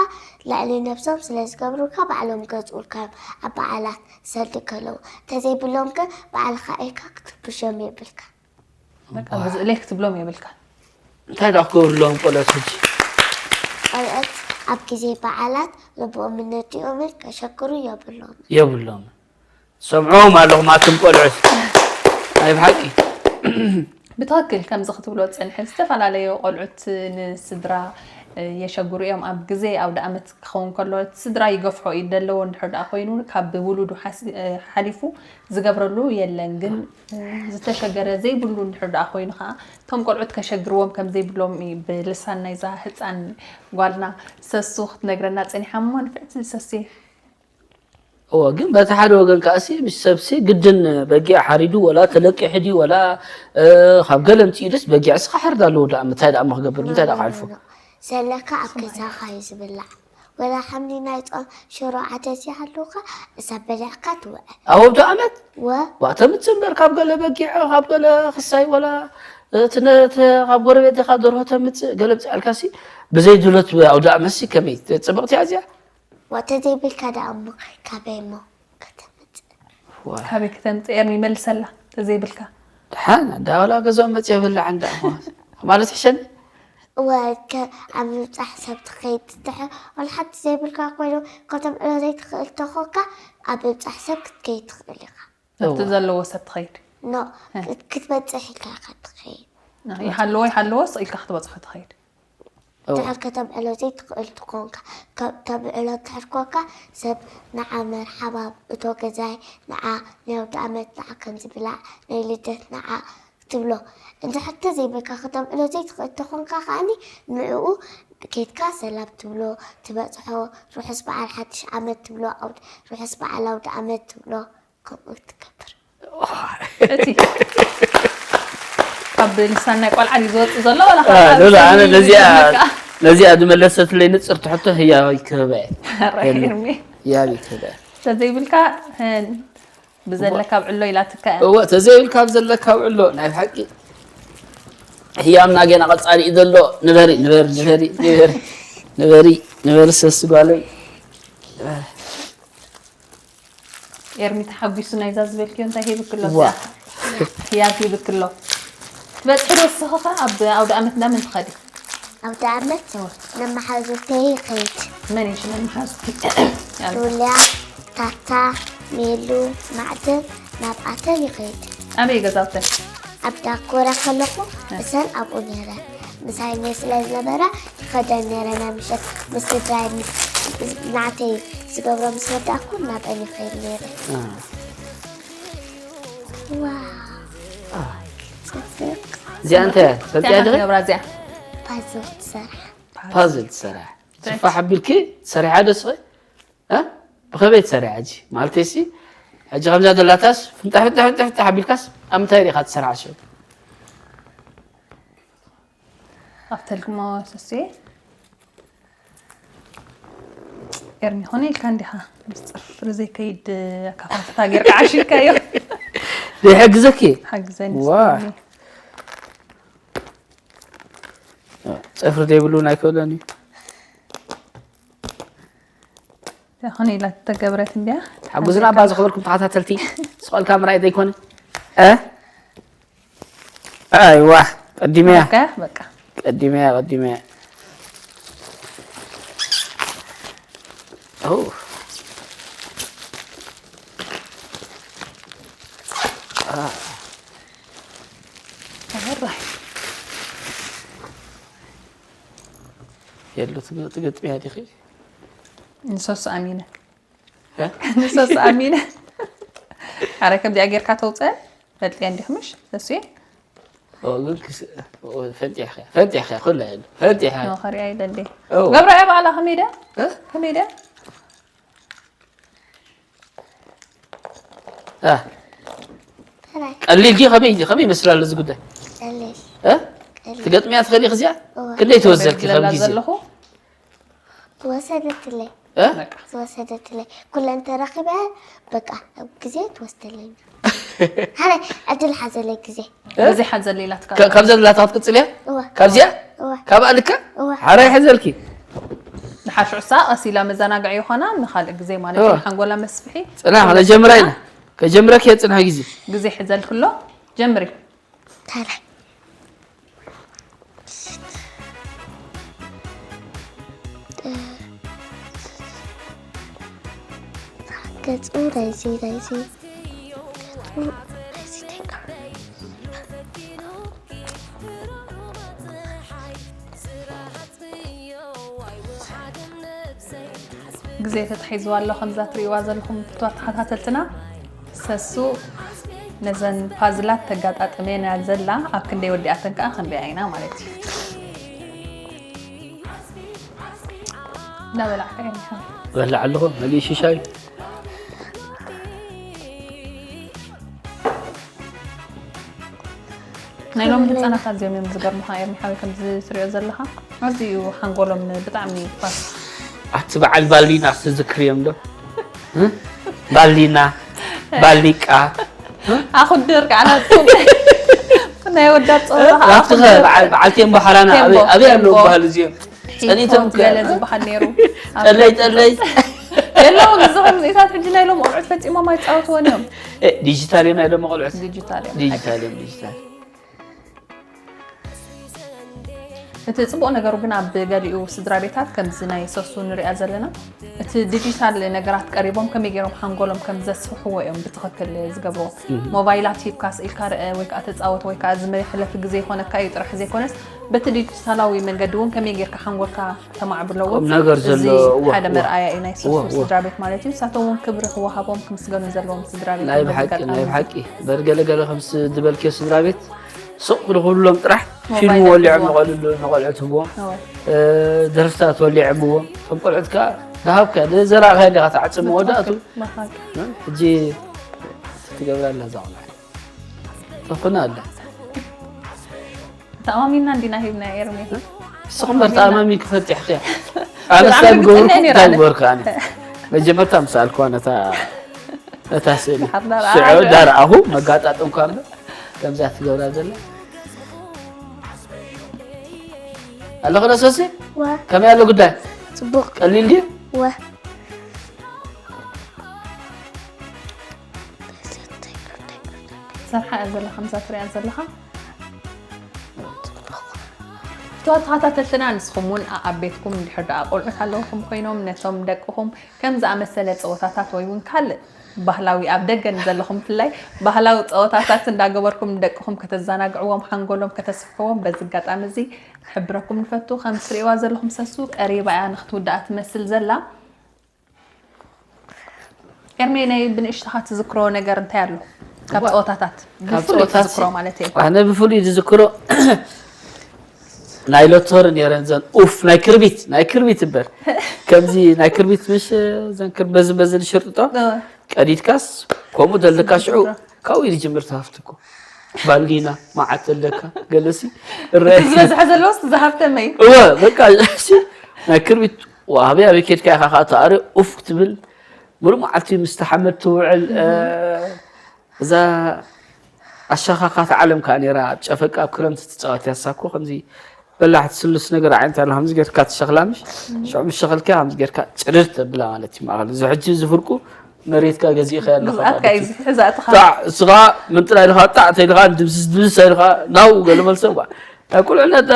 ልዕሊ ነብሶም ስለ ዝገብሩልካ ባዕሎም ገዝኡልካ እዮም ኣብ በዓላት ሰልዲ ከለዉ እንተዘይብሎም ግን ባዕልኻ ኢልካ ክትርብሾም የብልካ። በቃ ብዙ እለይ ክትብሎም የብልካ። እንታይ ደኣ ክገብሩ ኣለዎም ቆልዑት ሕጂ? ቆልዑት ኣብ ግዜ በዓላት ልብኦም ነዲኦምን ከሸግሩ የብሎም። የብሎም። ሰምዖም ኣለኹም ኣቱም ቆልዑት። ናይ ብሓቂ። ብትኽክል ከምዚ ክትብሎ ዝጸንሐ ዝተፈላለዩ ቆልዑት ንስድራ የሸግሩ እዮም። ኣብ ግዜ ኣውደ ኣመት ክኸውን ከሎ እቲ ስድራ ይገፍሖ እዩ ደለዎ እንድሕር ደኣ ኮይኑ ካብ ውሉዱ ሓሲ- ሓሊፉ ዝገብረሉ የለን። ግን ዝተሸገረ ዘይብሉ እንድሕር ደኣ ኮይኑ ከዓ እቶም ቆልዑት ከሸግርዎም ከም ዘይብሎም እዩ ብልሳን ናይዛ ህፃን ጓልና ሰሱ ክትነግረና ፀኒሓ እሞ ንፍዕቲ ሰሴ እወ ግን በቲ ሓደ ወገን ከኣሲ ምስ ሰብሲ ግድን በጊዕ ሓሪዱ ወላ ተለቂሑ ድዩ ወላ ካብ ገለ ምፅኡ ድስ በጊዕ እስኻ ሓርድ ኣለዎ ደኣ ምታይ ደኣ ክገብር ምታይ ደኣ ክሓልፎ ዘለካ ኣብ ገዛኻ እዩ ዝብላዕ ወላ ሓምሊ ናይ ጾም ሽሮ ዓደስ ይሃሉካ እሳ በሊዕካ ትውዕል ኣብ ኣብቲ ዓመት ወ ዋ ተምፅእ እምበር ካብ ገለ በጊዕ ካብ ገለ ክሳይ ወላ እቲ ነ- እቲ ካብ ጎረቤት ዲኻ ደርሆ ተምፅእ ገለ ምፅኣልካሲ ብዘይ ድሎት ኣውደ ዓመትሲ ከመይ ፅብቕቲ እያ እዚኣ ወተዘይብልካ ደኣ እሞ ካበይ እሞ ከተምፅእ ዋ ካበይ ክተምፅእ ኤርሚ መልሰላ ተዘይብልካ ደሓን እንዳ ወላ ገዛኦም መፅእ የብላዕ እንዳ ማለት ሕሸኒ ወከ ኣብ ምብፃሕ ሰብ ትኸይድ ትትሐ ወላ ሓንቲ ዘይብልካ ኮይኑ ከተምዕሎ ዘይትኽእል ተኾንካ ኣብ ምብፃሕ ሰብ ክትከይድ ትኽእል ኢኻ ኣብቲ ዘለዎ ሰብ ትኸይድ ኖ ክትበፅሕ ኢልካ ኢኻ ትኸይድ ይሃለዎ ይሃለዎ ስቕ ኢልካ ክትበፅሖ ትኸይድ ድሕር ከተምዕሎ ዘይትኽእል ትኾንካ ተምዕሎ ድሕር ኮንካ ሰብ ንዓ መርሓባ እቶ ገዛይ ንዓ ናይ ወዲ ኣመት ንዓ ከምዚ ብላዕ ናይ ልደት ንዓ ትብሎ እንድሕር ተዘይበልካ ከተምዕሎ ዘይትኽእል ተኾንካ ከኣኒ ንዕኡ ኬድካ ሰላም ትብሎ፣ ትበጽሖ፣ ርሑስ በዓል ሓድሽ ዓመት ትብሎ፣ ኣውድ-፣ ርሑስ በዓል ኣውደ ዓመት ትብሎ፣ ከምኡ ትገብር። እቲ ካብ ልሳን ናይ ቆልዓ ድዩ ዝወፅእ ዘሎ? ወላ ካብ ሉላ፣ ኣነ ስኒ ነዚኣ ዝመካ? ነዚኣ ዝመለሰትለይ ንፅርቲ ሕቶ ህያብ ይክህበ። ራሄርሜ። ህያብ ይክህበ። ተዘይብልካ፣ ብዘለካ ኣብዕሎ ኢላትካ እያ። እወ፣ ተዘይብልካ ኣብ ዘለካ ኣብዕሎ፣ ናይ ብሓቂ ህያብና ገና ቀጻሊ እዩ ዘሎ። ንበሪ፣ ንበሪ፣ ንበሪ፣ ንበሪ፣ ንበሪ፣ ንበሪ፣ ሰስ ጓለይ። ኤርሚ ተሓጒሱ ናይዛ ዝበልክዮ እንታይ ሂብክሎ? ዋ። እዚኣ ህያብ ሂብክሎ። ትበጽሒ ዶ ንስኺ ኸ ኣብ ኣውደ ኣመት እንዳ መን ትኸዲ? ኣውደ ኣመት ነመሓዙተይ ይኸይድ። መን እዩ ሽም መሓዙቲ? ሉልያ፣ ታታ፣ ሜሉ፣ ማዕድን ናብኣተን ይኸይድ። ኣበይ ገዛውተን? ኣብ ዳኮራ ከለኹ እሰን ኣብኡ ነይረ። ምሳይ ስለ ዝነበራ ይኸደን ነይረ። ናይ ምሸት ምስ ስድራይ ምስ ናዕተይ ዝገብሮ ምስ ወዳእኩ ናብአን ይኸይድ ነይረ። ዋው፣ ጽብቅ። እዚኣ እንታይ እያ? ፈልጥያ ዲኺ? ገብራ እዚኣ ፓዝል ትሰርሕ። ፓዝል ትሰርሕ። ስፋሕ ኣቢልኪ ትሰርሓ ዶ ስኺ? እ? ብኸመይ ትሰርሓ ሕጂ? ማለተይሲ፣ ሕጂ ከምዛ ዘላታስ ፍንጣሕ ፍንጣሕ ፍንጣሕ ፍንጣሕ ኣቢልካስ ኣብ ምንታይ ዲኻ ትሰርሓ ሽዑ? ኣብተልክሞ ሰሴ ኤርሚ ኾነ ኢልካ እንዲኻ ምስ ጽፍሪ ዘይከይድ ኣካፋፍታ ጌርካ ዓሽልካዮ። ዘይሕግዘኪ? ሓግዘኒ ዋ። ጽፍሪ ዘይብሉ እውን ኣይክእሎን እዩ። ኾነ ኢላ ተገብረት እንዲያ። ሓጉዝና እባ ዝኸበርኩም ተኸታተልቲ፣ ስቕ ኢልካ ምርኣይ ዘይኮነ። እ? ኣይዋ፣ ቀዲመያ። በቃ፣ በቃ። ቀዲመያ፣ ቀዲመያ። ኦ። አ። ተበራይ። የሉ ትገ-፣ ትገጥምያ ዲኺ? ንሶስ ኣሚነ። እ? ንሶስ ኣሚነ። ኣረ ከምዚኣ ጌርካ ተውፀን ፈልጥያ እንዲኽ ምሽ? እሱ ኦ፣ ግን ክስ-፣ ኦ፣ ፈንጢሕካ፣ ፈንጢሕካ፣ ኩላ የሉ። ፈንጢሕካ። ኖ፣ ከሪኣ ኢለ እንዴ። ኦ። ገብረ እያ በዓላ ከመይ ድያ? እ? ከመይ ድያ? እ። ቀሊል ድዩ? ከመይ፣ ከመይ ይመስል ኣሎ እዚ ጉዳይ? ቀሊል። እ? ትገጥምያ ትኽእሊ እዚኣ? እወ። ክንደይ ትወዘልኪ ከም ግዜ? ዘለኹ ዝወሰደትለይ እ? በቃ። ዝወሰደትለይ ኩለን ተረኺበ በቃ ኣብ ግዜ ትወስደለይ። ሓደ ዕድል ሓዘለይ ግዜ። ግዜ ሓዘለይ ኢላትካ። ከ-፣ ካብዛ ዘላታ ክትቅጽል እያ? እወ። ካብዚኣ? እወ። ካብኣ ልካ? እወ። ሓራይ ሕዘልኪ። ንሓሽዑ ሳ ቀስ ኢላ መዘናግዒ ይኾና ንኻልእ ግዜ ማለት እወ። እዩ። ሓንጎላ መስፍሒ ጽናሕ፣ ከጀምራ ኢና። ከጀምረክ እየ ጽናሕ ግዜ። ግዜ ሕዘልክሎ ጀምሪ። ታላይ ገጹ ናይዚ ናይዚ ገጹ ናይዚ ደንጋ ግዜ ተታሒዝዋ ኣሎ። ከምዛ ትርእይዋ ዘለኹም ፍትዋት ተኸታተልትና፣ ሰሱ ነዘን ፓዝላት ተጋጣጥመና ዘላ ኣብ ክንደይ ወዲኣተን ከኣ ክንሪኣ ኢና ማለት እዩ። እናበላዕካ እዮም። በላዕ ኣለኹ፣ መሊእ ሽሻይ። ናይ ሎሚ ህፃናት ኣዝዮም እዮም ዝገርሙኻ ኤርሚ ሓወይ፣ ከምዚ ትሪኦ ዘለኻ ኣዝዩ ሓንጎሎም ብጣዕሚ ፋስ። ኣቲ በዓል ባሊና ክትዝክርዮም ዶ? እ? ባሊና፣ ባሊቃ። ኣኹድር ከዓናትኩም ናይ ወዳት ፀወታ ከዓ ኣብቲ ኸ በዓል፣ በዓል ቴምቦ ሓራና ኣበይ፣ ኣበይ ኣለዉ በሃሉ እዚኦም? ጸኒቶም ጸኒቶም ገለ ዝበሃል ነይሩ። ጠለይ፣ ጠለይ። የለውን እዚ ከምዚታት ሕጂ ናይ ሎም ቆልዑት ፈጺሞም ኣይጻወትዎን እዮም። እ፣ ዲጂታል እዮም ናይ ሎም ቆልዑት። ዲጂታል እዮም። ዲጂታል እዮም፣ ዲጂታል። እቲ ጽቡቕ ነገሩ ግን ኣብ ገሊኡ ስድራ ቤታት ከምዚ ናይ ሰሱ ንሪኣ ዘለና እቲ ዲጂታል ነገራት ቀሪቦም ከመይ ገይሮም ሓንጎሎም ከም ዘስፍሕዎ እዮም ብትኽክል ዝገብርዎ። ሞባይላት ሂብካ ስኢልካ ርአ ወይ ከዓ ተጻወት ወይ ከዓ እዚ መሕለፊ ግዜ ይኾነካ እዩ ጥራሕ ዘይኮነስ በቲ ዲጂታላዊ መንገዲ እውን ከመይ ጌርካ ሓንጎልካ ተማዕብሎ እውን ቁም ነገር እዚ ዘለዎ፣ እወ፣ ሓደ እወ። መርኣያ እዩ ናይ እወ፣ ሰሱ እወ። ስድራ ቤት ማለት እዩ። ንሳቶም እውን ክብሪ ክወሃቦም ክምስገኑ ዘለዎም ስድራ ቤት ናይ እዮም በዚ ብሓቂ፣ ኣጋጣሚ ናይ እዚ። ብሓቂ። በርገለገለ ከምስ ዝበልክዮ ስድራ ቤት ሱቕ ክብሎም ጥራሕ ፊልም ወሊዖም ንቆልሉ ንቆልዑ ትህብዎም። ደርፍታት ወሊዖምዎም። እቶም ቆልዑት ከዓ ዝሃብካ ዘራእካ እንዲኻ ትዓፅም መወዳእቱ። ሕጂ ትገብራ ኣላ እዛ ቆልዓ። ተኾነ ኣላ። ተኣማሚና እንዲና ሂብና ኤርሚ። ንስኹም በር ተኣማሚ ክፈትሕ ክያ። ኣነስ እንታይ ምገብርኩ እንታይ ምገብርኩ ኣነ። መጀመርታ ምስ ኣልኳ ነታ ነታ ስእሊ ሽዑ ዳርኣኹ መጋጣጥምኳ እምበር ከምዛ ትገብራ ዘላ ኣለኹ ዶ ሰሲ? ከመይ ኣሎ ጉዳይ? ፅቡቅ ቀሊል ድዩ? ወ ሰርሓ እያ ዘለኻ ምሳ ትሪኣ ዘለኻ። ተኸታተልትና ንስኹም እውን ኣብ ቤትኩም እንድሕር ደኣ ቆልዑት ኣለውኹም ኮይኖም ነቶም ደቅኹም ከም ዝኣመሰለ ፀወታታት ወይ እውን ካልእ ባህላዊ ኣብ ደገ ንዘለኹም ብፍላይ ባህላዊ ፀወታታት እንዳገበርኩም ንደቅኹም ከተዘናግዕዎም ሓንጎሎም ከተስሕዎም በዚ ኣጋጣሚ እዚ ክሕብረኩም ንፈቱ። ከም ትሪእዋ ዘለኹም ሰሱ ቀሪባ እያ ንክትውዳኣ ትመስል ዘላ። ኤርሜ ናይ ብንእሽተኻ ትዝክሮ ነገር እንታይ ኣሎ? ካብ ጸወታታት ካብ ብፍሉይ ጸወታት ትዝክሮ ማለት እዩ። ኣነ ብፍሉይ ዝዝክሮ ናይ ሎቶር ነረን ዘን ኡፍ ናይ ክርቢት ናይ ክርቢት እበር ከምዚ ናይ ክርቢት ምሽ ዘን ክር በዚ በዚ ንሽርጥጦ ቀዲድካስ ከምኡ ዘለካ ሽዑ ካብኡ ዝጅምር ትሃፍትኩ ባሊና መዓት ኣለካ ገለሲ እረ ዝበዝሐ ዘለዎስ ዝሃፍተመይ እወ በቃ ናይ ክርቢት ኣበይ ኣበይ ኬድካ ኢኻ ከዓ ተኣሪ ኡፍ ክትብል ሙሉእ መዓልቲ ምስ ተሓመድ ትውዕል እዛ ኣሻኻኻት ዓለም ከዓ ነራ ኣብ ጨፈቃ ኣብ ክረምቲ ትፃወት ያሳኮ ከምዚ በላሕቲ ስሉስ ነገር ዓይነት ኣሎ ከምዚ ጌርካ ትሸኽላ ምሽ ሽዑ ምስ ሸኸልካ ከምዚ ጌርካ ጭርር ተብላ ማለት እዩ ማእኸል እዚ ሕጂ እዚ ፍርቁ መሬትካ ገዚእኻ ኣለኻ ማለት እዩ። እሱ ከዓ ምንጥላ ኢልካ ጣዕ ተይልካ ድብስስ ድብስስ ኢልካ ናው ገለ መልሰ ባ ናይ ቁልዕነት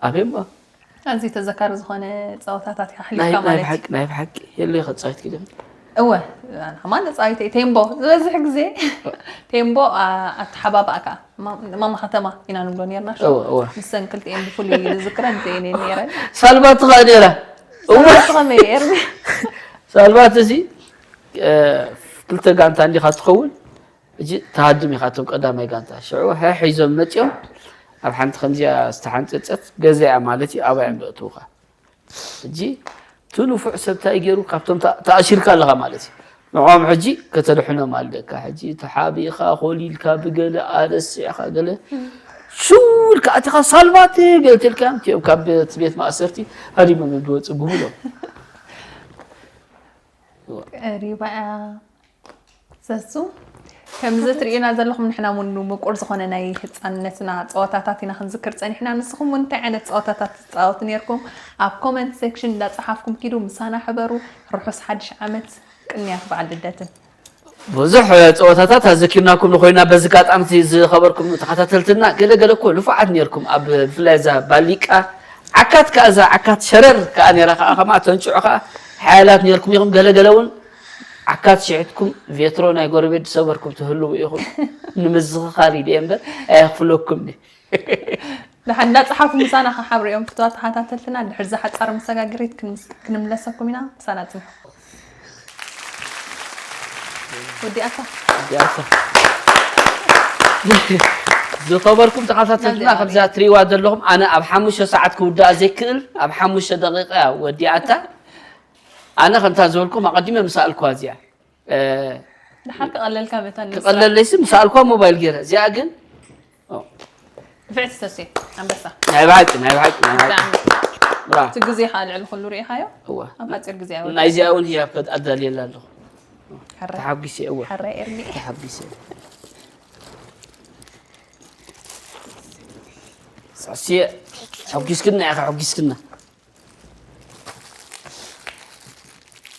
ኣቤማ ኣዝዩ ተዘካሪ ዝኾነ ፀወታታት ኢኻ ናይ ሓሊፍካ ናይ ማለት እዩ። ብሓቂ ናይ ብሓቂ የለ ከፃወት ክደም እወ ኣነ ከማን ተፃዊተ እየ። ቴምቦ ዝበዝሕ ግዜ ቴምቦ ኣ- ኣተሓባባእካ ማ- ማማ ከተማ ኢና ንብሎ ነርና ሸው እወ፣ እወ። ንሰን ክልቲኤን ብፍሉይ ዝዝክረን እየን ነረን። ሳልባ ትኸኣ ነራ እወ ሳልባ ከመይ ኤርሚ ሳልባት እዚ እ፣ ክልተ ጋንታ እንዲኻ ትኸውን እጂ ተሃድም ኢኻ እቶም ቀዳማይ ጋንታ ሽዑ ሀ ሒዞም መፂኦም ኣብ ሓንቲ ከምዚኣ ዝተሓንፀፀት ገዛ እያ ማለት እዩ ኣባይ እዮም ዘእትውኻ እጂ እቲ ንፉዕ ሰብ እንታይ ገይሩ ካብቶም ተኣ- ተኣሲርካ ኣለኻ ማለት እዩ ንዕኦም ሕጂ ከተድሕኖም ኣለካ ሕጂ ተሓቢእኻ ኮሊልካ ብገለ ኣረሲዕኻ ገለ ሽው ኢልካ ኣቲኻ ሳልባቴ ገለ ተልካ እቲኦም ካብ እቲ ቤት ማእሰርቲ ሃዲሞም እዮም ዝወፁ ብሙሎም ቀሪባ እያ ሰሱ ከምዚ ትርእዩና ዘለኹም ንሕና እውን ምቁር ዝኾነ ናይ ህፃንነትና ፀወታታት ኢና ክንዝክር ፀኒሕና ንስኹም እውን እንታይ ዓይነት ፀወታታት ትፃወቱ ነርኩም ኣብ ኮመንት ሴክሽን እንዳፀሓፍኩም ኪዱ ምሳና ሕበሩ ርሑስ ሓድሽ ዓመት ቅንያት በዓል ልደትን ብዙሕ ፀወታታት ኣዘኪርናኩም ንኮይና በዚ ኣጋጣሚ ዝኸበርኩም ተኸታተልትና ገለገለ እኮ ንፉዓት ነርኩም ኣብ ብፍላይ እዛ ባሊቃ ዓካት ከዓ እዛ ዓካት ሸረር ከዓ ነራ ከዓ ከማ ተንጭዑ ከዓ ሓያላት ነርኩም ኢኹም ገለገለ እውን ዓካት ሽሕትኩም ቬትሮ ናይ ጎረቤት ዝሰበርኩም ትህልው ኢኹም ንምዝኽኻር ኢለ እምበር ኣየኽፍለኩም ደሓን እንዳፀሓፉ ምሳና ክሓብሩ እዮም ፍትዋ ተኸታተልትና ድሕር ዝሓፃር መሰጋግሪት ክንምለሰኩም ኢና ምሳና ፅንሑ ወዲኣታ ዝኸበርኩም ተኸታተልትና ከምዛ ትሪእዋ ዘለኹም ኣነ ኣብ ሓሙሽተ ሰዓት ክውዳእ ዘይክእል ኣብ ሓሙሽተ ደቂቃ ወዲኣታ ኣነ ከምታ ዝበልኩም ኣቐዲመ ምሳኣልኳ እዚኣ ድሓር ክቐለልካ መታን ክቐለለይሲ ምሳልኳ ሞባይል ገይረ እዚኣ ግን ንፍዕቲ ሰሴ ኣንበሳ ናይ ብሓቂ ናይ ብሓቂ ናይ ብሓቂ ብጣዕሚ ብራቮ። እቲ ግዜ ከዓ ልዕሊ ኩሉ ርኢኻዮ እዋ ኣብ ሓፂር ግዜ ኣወ ናይዚኣ እውን ህያብ ከት ኣዳልየላ ኣለኹ ተሓጒሰ እወ ሓራይ ኤርሚ ተሓጒሰ ሰሴ ሓጒስክና ኢኻ ሓጒስክና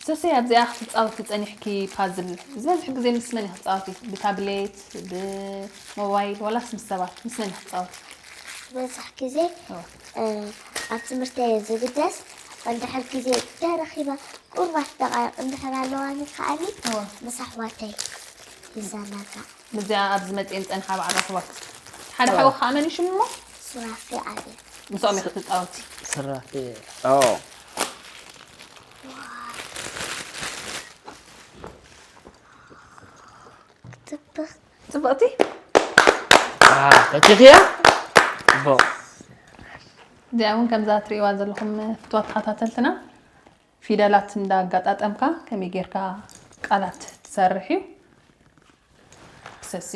ሰሰይ ኣብዚኣ ክትፃወቲ ፀኒሕኪ ፓዝል ዝበዝሕ ግዜ ምስ መን ክትፃወቲ ብታብሌት ብሞባይል ዋላስ ምስ ሰባት ምስ መን ክትፃወቲ ዝበዝሕ ግዜ ኣብ ትምህርተይ ዝግደስ እንድሕር ግዜ ተረኺበ ቁርባት ደቃይቕ እንድሕር ኣለዋኒ ከዓኒ ምስ ኣሕዋተይ ይዘናጋዕ ብዚኣ ኣብዚ መፅኤ ምፀንሓ በዓል ረኽባ ሓደ ሓወ ከዓ መን እዩ ሽሙ እሞ ሱራፌ ኣቤል ምስኦም ኢኺ ትፃወቲ ስራፌ ክትብኽ ፅብቕቲ ፈቲኽያ ፅቡቕ እዚኣ እውን ከምዛ ትርእይዋ ዘለኹም ፍትዋ ተኸታተልትና፣ ፊደላት እንዳጋጣጠምካ ከመይ ጌርካ ቃላት ትሰርሕ እዩ። ሰሲ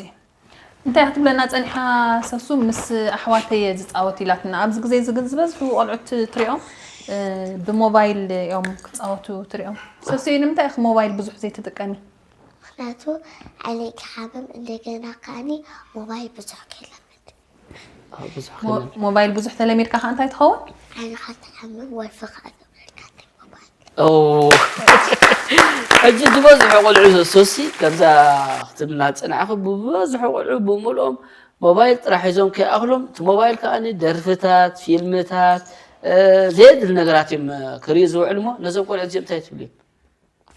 እንታይ ክትብለና ጸኒሓ? ሰሱ ምስ ኣሕዋተይ እየ ዝጻወት ኢላትና። ኣብዚ ግዜ እዚ ግን ዝበዝሑ ቆልዑት ትሪኦም ብሞባይል እዮም ክጻወቱ ትሪኦም። ሰሱ ንምንታይ ኢኺ ሞባይል ብዙሕ ዘይትጥቀሚ? ምክንያቱ ዓይነይ ክሓምም እንደገና ከዓኒ ሞባይል ብዙሕ ከይለምድ። ብዙሕ ሞባይል ብዙሕ ተለሚድካ ከ እንታይ ትኸውን? ዓይንኻ ትሓምም ወልፊ ከዓ ገብረልካ እንታይ ሞባይል። ሕጂ ዝበዝሑ ቆልዑ ሶሲ ከምዛ ክትብልና ዝፀናዕኹ ብብዝሑ ቆልዑ ብምልኦም ሞባይል ጥራሕ ሒዞም ከይኣኽሎም እቲ ሞባይል ከዓ ደርፍታት ፊልምታት ዘየድሊ ነገራት እዮም ክርእዩ ዝውዕሉ እሞ ነዞም ቆልዑ እዚኦም እንታይ ትብሉ እዮም?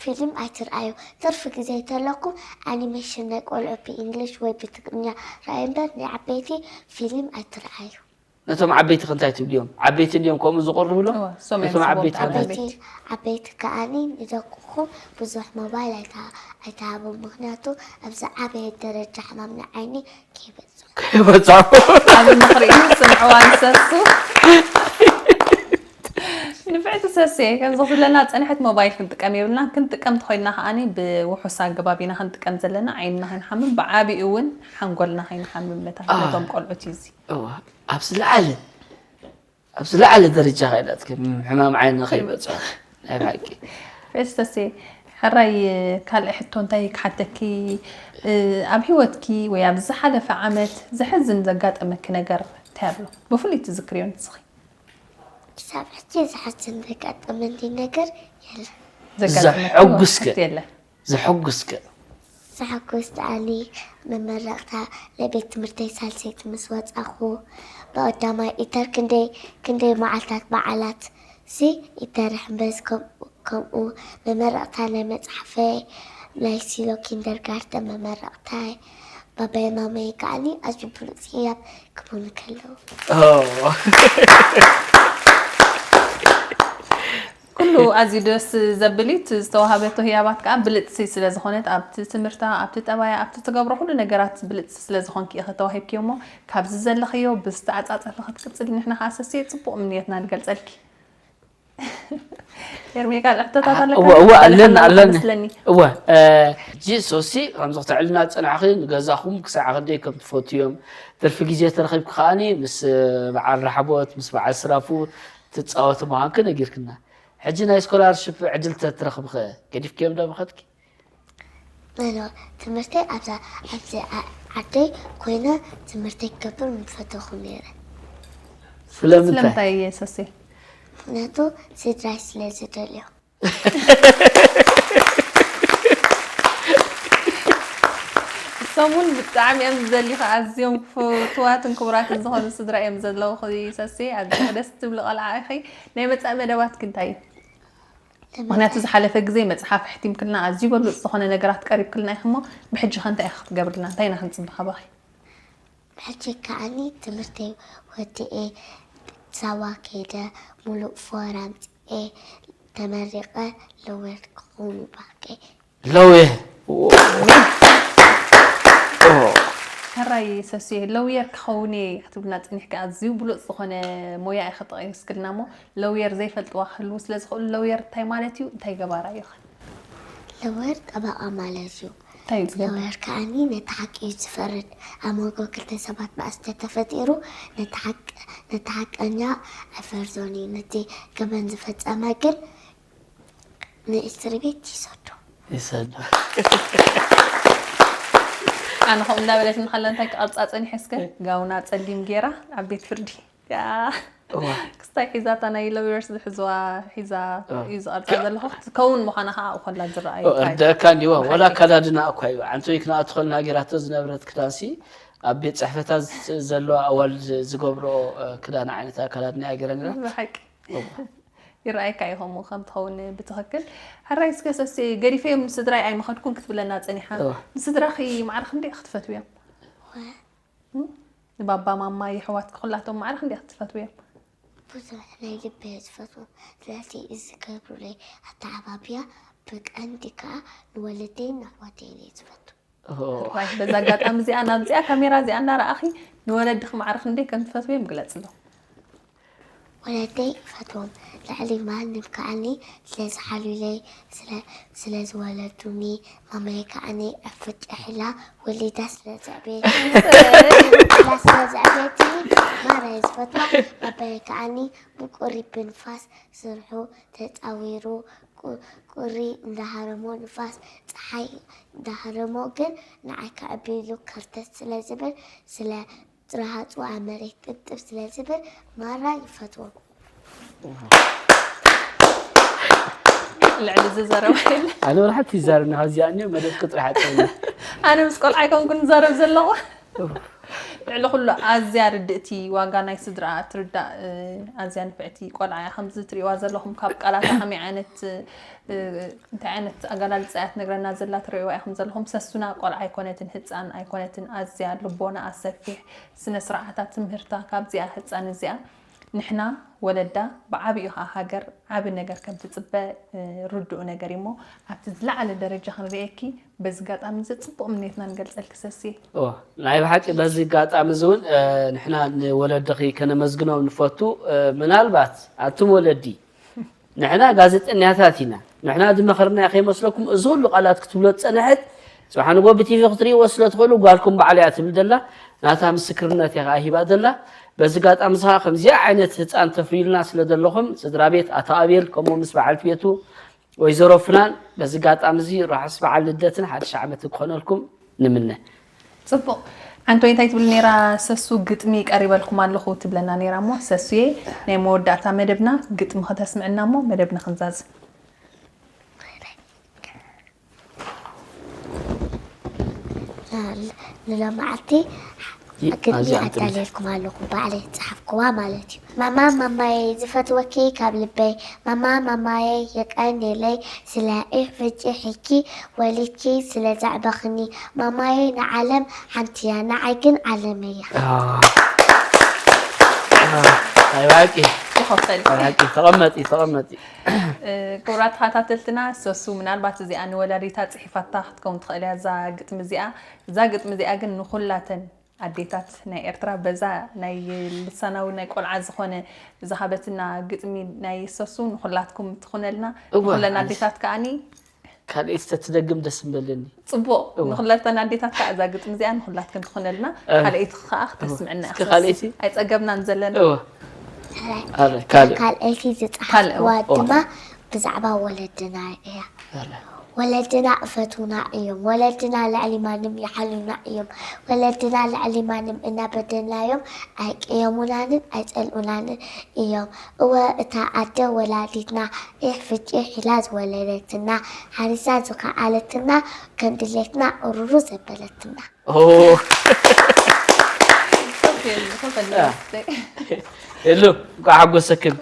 ፊልም ኣይትርኣዩ። ትርፊ ግዜ ተለኩም ኣኒሜሽን ናይ ቆልዑ ብእንግሊሽ ወይ ብትግርኛ ረኣዩ እምበር ናይ ዓበይቲ ፊልም ኣይትርኣዩ። ነቶም ዓበይቲ ከ እንታይ ትብልዮም? ዓበይቲ እንድዮም ከምኡ ዝቕርብሎም? እወ፣ እሶም እዮም ነቶም ዝብሉ ዓበይቲ ዓበይቲ። ከ እንታይ? ዓበይቲ ከዓኒ ንደቅኹም ብዙሕ ሞባይል ኣይታ- ኣይትሃቡ። ምክንያቱ ኣብ ዝዓበየ ደረጃ ሕማም ናይ ዓይኒ ከይበፅሑ። ከይበፅሑ። ኣብ ምኽሪ እዩ ስምዕዋ ንሰሱ። ንፍዕቲ ሰሴ ከምዚ ክብለና ፀንሐት ሞባይል ክንጥቀም የብልናን። ክንጥቀም ተኾይንና ከዓኒ ብውሑስ ኣገባብ ኢና ክንጥቀም ዘለና። ዓይንና ከይንሓምም ብዓብኡ እውን ሓንጎልና ከይንሓምም ነታ ነቶም ቆልዑት እዩ እዚ። እዋ፣ ኣብ ዝለዓለ ኣብ ዝለዓለ ደረጃ ከይዳት ከም ሕማም ዓይኒ ከይበፅሑ ናይ ብሓቂ። ፍዕቲ ሰሴ ሕራይ ካልእ ሕቶ እንታይ ክሓተኪ፣ ኣብ ሂወትኪ ወይ ኣብ ዝሓለፈ ዓመት ዘሕዝን ዘጋጠመኪ ነገር እንታይ ኣሎ? ብፍሉይ ትዝክርዮ ንስኺ? ክሳብ ሕጂ ዝሓዝን ዘጋጠመኒ ነገር የለን። ዘጋጠመኪ ዘሐጉስኪ። ትሕዝቲ የለን? ዘሐጉስኪ። ዘሐጉስ ተኣሊ መመረቕታ ናይ ቤት ትምህርተይ ሳልሰይቲ ምስ ወፃኹ ብቐዳማይ ኢተር ክንደይ ክንደይ መዓልታት በዓላት ሲ ኢተር ሕምበዝ ከም- ከምኡ መመረቕታ ናይ መፅሓፈይ ናይ ሲሎ ኪንደርጋርተን መመረቕታይ ባባይ ማመይ ከዓኒ ኣዝዩ ብሉፅ ህያብ ክቡን ከለዉ ኦ፣ ኩሉ ኣዝዩ ደስ ዘብል እዩ። እቲ ዝተዋሃበቶ ህያባት ከዓ ብልፅቲ ስለ ዝኾነት ኣብቲ ትምህርታ ኣብቲ ጠባያ ኣብቲ ትገብሮ ኩሉ ነገራት ብልፅቲ ስለ ዝኾንኪ ኢኺ ተዋሂብክዮ እሞ ካብዚ ዘለኽዮ ብዝተዓፃፀፈ ክትቅፅሊ ንሕና ከዓ ሰስየ ፅቡቕ ምንየትና ንገልፀልኪ። ኤርሜ ካልእ ሕቶታት ኣለካ? እወ እወ ኣለኒ ኣለካ ኣለኒ መስለኒ። እወ ሕጂ ሶሲ ከምዚ ክተዕልና ዝፀናሕኺ ንገዛኹም ክሳዕ ክንደይ ከም ትፈትዮም ትርፊ ግዜ ተረኺብኪ ከዓኒ ምስ በዓል ራሕቦት ምስ በዓል ስራፉ ትፃወቲ ምዃንኪ ነጊርክና። ሕጂ ናይ ስኮላርሽፕ ዕድል ተትረኽብኸ ገዲፍክዮም ዶ ምኸድኪ? መሎ ትምህርተይ ኣብዛ ኣብዚ ዓ- ዓደይ ኮይነ ትምህርተይ ክገብር ምፈተኹ ነይረ። ስለምንታይ? ስለምንታይ ሰሴ? ምክንያቱ ስድራይ ስለ ዝደልዮ። እሶም እውን ብጣዕሚ እዮም ዝደሊኻ። ኣዝዮም ፍትዋትን ክቡራትን ዝኾኑ ስድራ እዮም ዘለውኺ ሰሴ። ኣዝዮም ደስ ትብሊ ቆልዓ ኢኺ። ናይ መጻኢ መደባትኪ እንታይ እዩ? ምክንያቱ ዝሓለፈ ግዜ መፅሓፍ ኣሕቲምክልና ኣዝዩ በሉፅ ዝኾነ ነገራት ቀሪብክልና ኢኺ እሞ ብሕጂ ከ እንታይ ኢኺ ክትገብርልና? እንታይ ኢና ክንፅበ ካባኺ? ሕጂ ከዓኒ ትምህርተይ ወዲኤ ሳዋ ከይደ ሙሉእ ፎር ኣምፂኤ ተመሪቐ ለወር ክኸውን ባቄ ለውየ ሕራይ ሰስየ ለውየር ክኸውን እየ ክትብልና ፀኒሕኪ ኣዝዩ ብሉፅ ዝኾነ ሞያ ኢኺ ጠቒስክልና እሞ ለውየር ዘይፈልጥዋ ክህልዉ ስለ ዝኽእሉ ለውየር እንታይ ማለት እዩ እንታይ ገባራ እዩ ኸ? ለወር ጠበቓ ማለት እዩ። እንታይ እዩ ዝገብር? ለወር ከዓኒ ነቲ ሓቂ እዩ ዝፈርድ። ኣብ መንጎ ክልተ ሰባት ባእሲ ተተፈጢሩ ነቲ ሓቅ- ነቲ ሓቀኛ ኣይፈርዶን እዩ። ነቲ ገበን ዝፈፀመ ግን ንእስር ቤት ይሰዶ። ይሰዶ ኣነ ከምኡ እንዳበለት ንኸላ እንታይ ክቐርፃ ፀኒሐ እስከ ጋውና ፀሊም ጌራ ኣብ ቤት ፍርዲ ያ። ክስታይ ሒዛታ ናይ ሎየርስ ዝሕዝዋ ሒዛ እዩ ዝቐርፃ ዘለኹ ክትከውን ምዃና ከዓ ኣብ ኮላ ዝረኣዩ እርደእካ እንዲዋ ወላ ኣካዳድና እኳ እዩ ዓንቶይ ክንኣቱ ከልና ጌራቶ ዝነበረት ክዳንሲ ኣብ ቤት ፅሕፈታት ዘለዋ ኣዋልድ ዝገብሮ ክዳን ዓይነት ኣካዳድና እያ ገይረን ነይራ። ብሓቂ ይረኣየካ እዩ ከምኡ ከም ትኸውን ብትኽክል። ሕራይ እስከ ሰስ ገዲፈዮም ንስድራይ ኣይመኸድኩን ክትብለና ፀኒሓ። ንስድራኺ ማዕረ ክንደይ ክትፈትውዮም? ንባባ ማማ የሕዋትኪ ኩላቶም ማዕረ ክንደይ ክትፈትውዮም? ብዙሕ ናይ ልቢ እየ ዝፈትዎም። ስለዚ እዚ ገብሩለይ ኣተዓባብያ ብቀንዲ ከዓ ንወለደይን ንኣሕዋተይን እየ ዝፈቱ። ራይት በዛ ኣጋጣሚ እዚኣ ናብዚኣ ካሜራ እዚኣ እናረኣኺ ንወለድኺ ማዕረ ክንደይ ከም ትፈትውዮም ግለፅሎም። ወለደይ ይፈትዎም ልዕሊ ማንም ከዓኒ ስለ ዝሓሉለይ ስለ ዝወለዱኒ ማማየ ከዓኒ ዕፍጭ ሒላ ወሊዳ ስለ ዘዕበየትኒ ስለ ዘዕበየትኒ ማራ እየ ዝፈትዋ። ባባየ ከዓኒ ብቁሪ ብንፋስ ስርሑ ተፃዊሩ ቁሪ እንዳሃረሞ ንፋስ ፀሓይ እንዳሃረሞ ግን ንዓይ ከዕብይሉ ከርተት ስለ ዝብል ስለ ረሃፁ ኣብ መሬት ጥብጥብ ስለ ዝብል ማራ ይፈትዎም። ልዕሊ ዝዘረባ የለ። ኣነ ወላ ሓንቲ ይዛረብና ካብዚኣ እኒኦ መደብ ቅጥሪ ሓፀብና። ኣነ ምስ ቆልዓ ኣይኮንኩን ዝዛረብ ዘለኹ። ልዕሊ ኩሉ ኣዝያ ርድእቲ ዋጋ ናይ ስድራ ትርዳእ ኣዝያ ንፍዕቲ ቆልዓ እያ። ከምዚ ትሪእዋ ዘለኹም ካብ ቃላታ ከመይ ዓይነት እንታይ ዓይነት ኣገላልፃ እያ ትነግረና ዘላ ትሪእዋ ኢኹም ዘለኹም። ሰሱና ቆልዓ ኣይኮነትን ህፃን ኣይኮነትን ኣዝያ ልቦና ኣሰፊሕ ስነ ስርዓታ ትምህርታ ካብዚኣ ህፃን እዚኣ ንሕና ወለዳ ብዓብኡ ከዓ ሃገር ዓቢ ነገር ከም ትፅበ ርዱእ ነገር እሞ ኣብቲ ዝለዓለ ደረጃ ክንርእየኪ በዚ ጋጣሚ እዚ ፅቡቅ ምንየትና ንገልፀልኪ ሰስየ። እወ ናይ ብሓቂ በዚ ጋጣሚ እዚ እውን ንሕና ንወለድኺ ከነመስግኖም ንፈቱ። ምናልባት ኣቱም ወለዲ ንሕና ጋዜጠኛታት ኢና። ንሕና ዝመኸርና ከይመስለኩም እዚ ኩሉ ቃላት ክትብሎ ዝፀንሐት። ፅባሕ ንጎ ብቲቪ ክትርእይዎ ስለ ትኽእሉ ጓልኩም ባዕላ እያ ትብል ዘላ። ናታ ምስክርነት እያ ከዓ ሂባ ዘላ። በዚ ጋጣሚ እዚ ከዓ ከምዚኣ ዓይነት ህፃን ተፍርዩልና ስለ ዘለኹም ስድራ ቤት ኣቶ ኣቤል ከምኡ ምስ በዓልቲ ቤቱ ወይዘሮ ፍናን በዚ ጋጣሚ እዚ ርሑስ በዓል ልደትን ሓድሽ ዓመትን ክኾነልኩም ንምነ። ፅቡቕ ዓንቶይ እንታይ ትብል ነይራ ሰሱ ግጥሚ ቀሪበልኩም ኣለኹ ትብለና ነይራ እሞ ሰሱየ ናይ መወዳእታ መደብና ግጥሚ ከተስምዕና እሞ መደብና ክንዛዝም ንሎማዓልቲ ግጥሚ ኣዳልየልኩም ኣለኹ ባዕለይ ዝፀሓፍኩዋ ማለት እዩ። ማማ ማማየ ዝፈትወኪ ካብ ልበይ ማማ ማማየ የቀንየለይ ስለ ኢሕፍጭ ሒኪ ወሊድኪ ስለ ዘዕበኽኒ ማማየ ንዓለም ሓንቲ እያ ንዓይ ግን ዓለመይ እያ። ናይ ባቂ ይኸፈል ናይ ባቂ ተቐመጢ ተቐመጢ ክቡራት ተኸታተልትና ሰሱ ምናልባት እዚኣ ንወላዲታ ፅሒፋታ ክትከውን ትኽእል እያ እዛ ግጥሚ እዚኣ እዛ ግጥሚ እዚኣ ግን ንኩላተን ኣዴታት ናይ ኤርትራ በዛ ናይ ልሳናዊ ናይ ቆልዓ ዝኾነ ዝሃበትና ግጥሚ ናይ ሰሱ ንኹላትኩም ትኹነልና እወ፣ ንኹለን ኣንስ- ኣዴታት ከዓኒ ካልኤት ተትደግም ደስ ምበለኒ። ጽቡቕ እወ። ንኹለተን ኣዴታት ከዓ እዛ ግጥሚ እዚኣ ንኹላትክን ትኹነልና እህ። ካልኣይቲ ከዓ ክተስምዕና እወ። እያ እስከ ካልኣይቲ? ኣይጸገብናን ዘለና እወ። ኣረ ካልእ ካልኣይቲ ካልእ ዝፀሓፍዋ እወ። ድማ ብዛዕባ ወለድና እያ። ኣረ ወለድና እፈትውና እዮም። ወለድና ልዕሊ ማንም ይሓልዩና እዮም። ወለድና ልዕሊ ማንም እናበደልናዮም ኣይቅየሙናንን ኣይፀልኡናንን እዮም። እወ እታ ኣደ ወላዲትና ኢሕ ፍጭሕ ኢላ ዝወለደትና ሓሪሳ ዝኸኣለትና ከም ድሌትና እሩሩ ዘበለትና። ኦ የሉ እንኳዕ ሓጎሰክን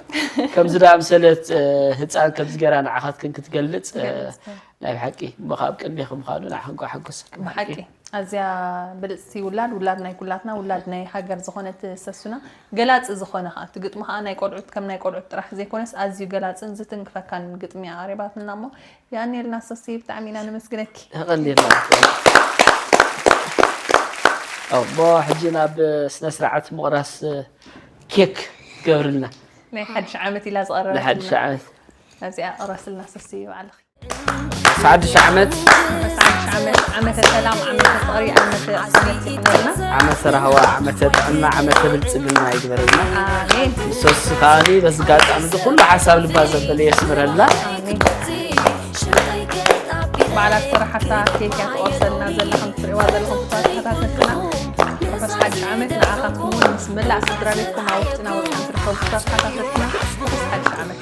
ከምዚ ዳ ምሰለት ህፃን ከምዚ ገራ ንዓኻትክን ክትገልፅ ናይ ብሓቂ እሞ ካብ ቅድሜኺ ምዃኑ ንዓኻ እንኳዕ ሓጎሰክን ብሓቂ ኣዝያ ብልፅቲ ውላድ ውላድ ናይ ኩላትና ውላድ ናይ ሃገር ዝኾነት ሰሱና ገላፂ ዝኾነ ከዓ እቲ ግጥሚ ከዓ ናይ ቆልዑት ከም ናይ ቆልዑት ጥራሕ ዘይኮነስ ኣዝዩ ገላፅን ዝትንክፈካን ግጥሚ ኣቕሪባትና እሞ የቐንየልና ሰሲ ብጣዕሚ ኢና ነመስግነኪ። የቐንየልና። ኣቦ ሕጂ ናብ ስነ ስርዓት ምቕራስ ኬክ ትገብርልና። ናይ ሓድሽ ዓመት ኢላ ዝቐረበትና። ናይ ሓድሽ ዓመት። ኣብዚኣ ቅረስልና ሰሲ ባዕልኺ። ሓድሽ ዓመት። ሓድሽ ዓመት ዓመተ ሰላም ዓመተ ፍቕሪ ዓመተ ዓመት ይኹነልና። ዓመተ ራህዋ ዓመተ ጥዕና ዓመተ ብልፅግና ይግበረልና። ኣሜን። ንሰሱ ከዓኒ በዚ ጋጣሚ እዚ ኩሉ ሓሳብ ልባ ዘበለ የስምረልና። ኣሜን። ባዕላ ዝሰራሓታ ኬክ እያ ትቆርሰልና ዘላ ከም ትሪእዋ ዘለኹም ተኸታተልትና ርሑስ ሓድሽ ዓመት ንዓኻትኩም እውን ምስ መላእ ስድራ ቤትኩም ኣብ ውሽጥና ወፃን ትርከቡ ተኸታተልትና ርሑስ ሓድሽ ዓመት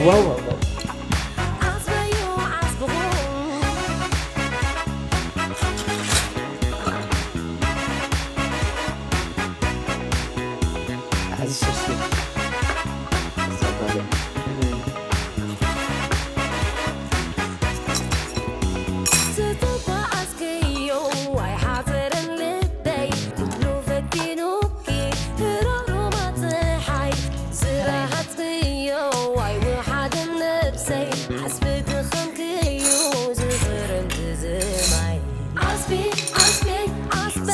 ዋው ዋው ዋው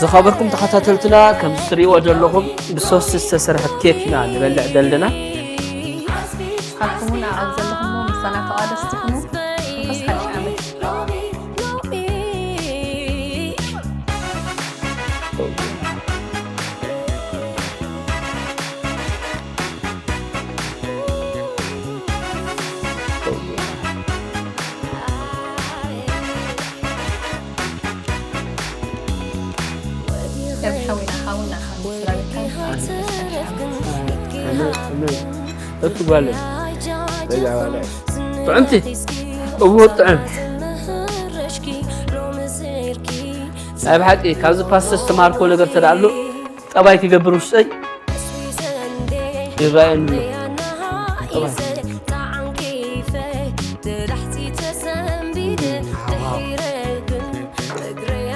ዝኸበርኩም ተኸታተልትና፣ ከም እትሪእዎ ዘለኹም ብሶስ ዝተሰርሐት ኬክ ኢና ንበልዕ ዘለና። ንስኻትኩም እውን ኣብኡ ዘለኹም ምሳና ተቓደስቲ ኩኑ። ርሑስ ሓድሽ ዓመት። እፍ ጓለይ። ጥዕምቲ። እዎ ጥዕም። ናይ ብሓቂ ካብዚ ፓስተ ዝተማርኮ ነገር ተዳኣሉ ጠባይ ክገብር ውሽጠይ ይረኣየኒ ኣሎ። ጠባይ።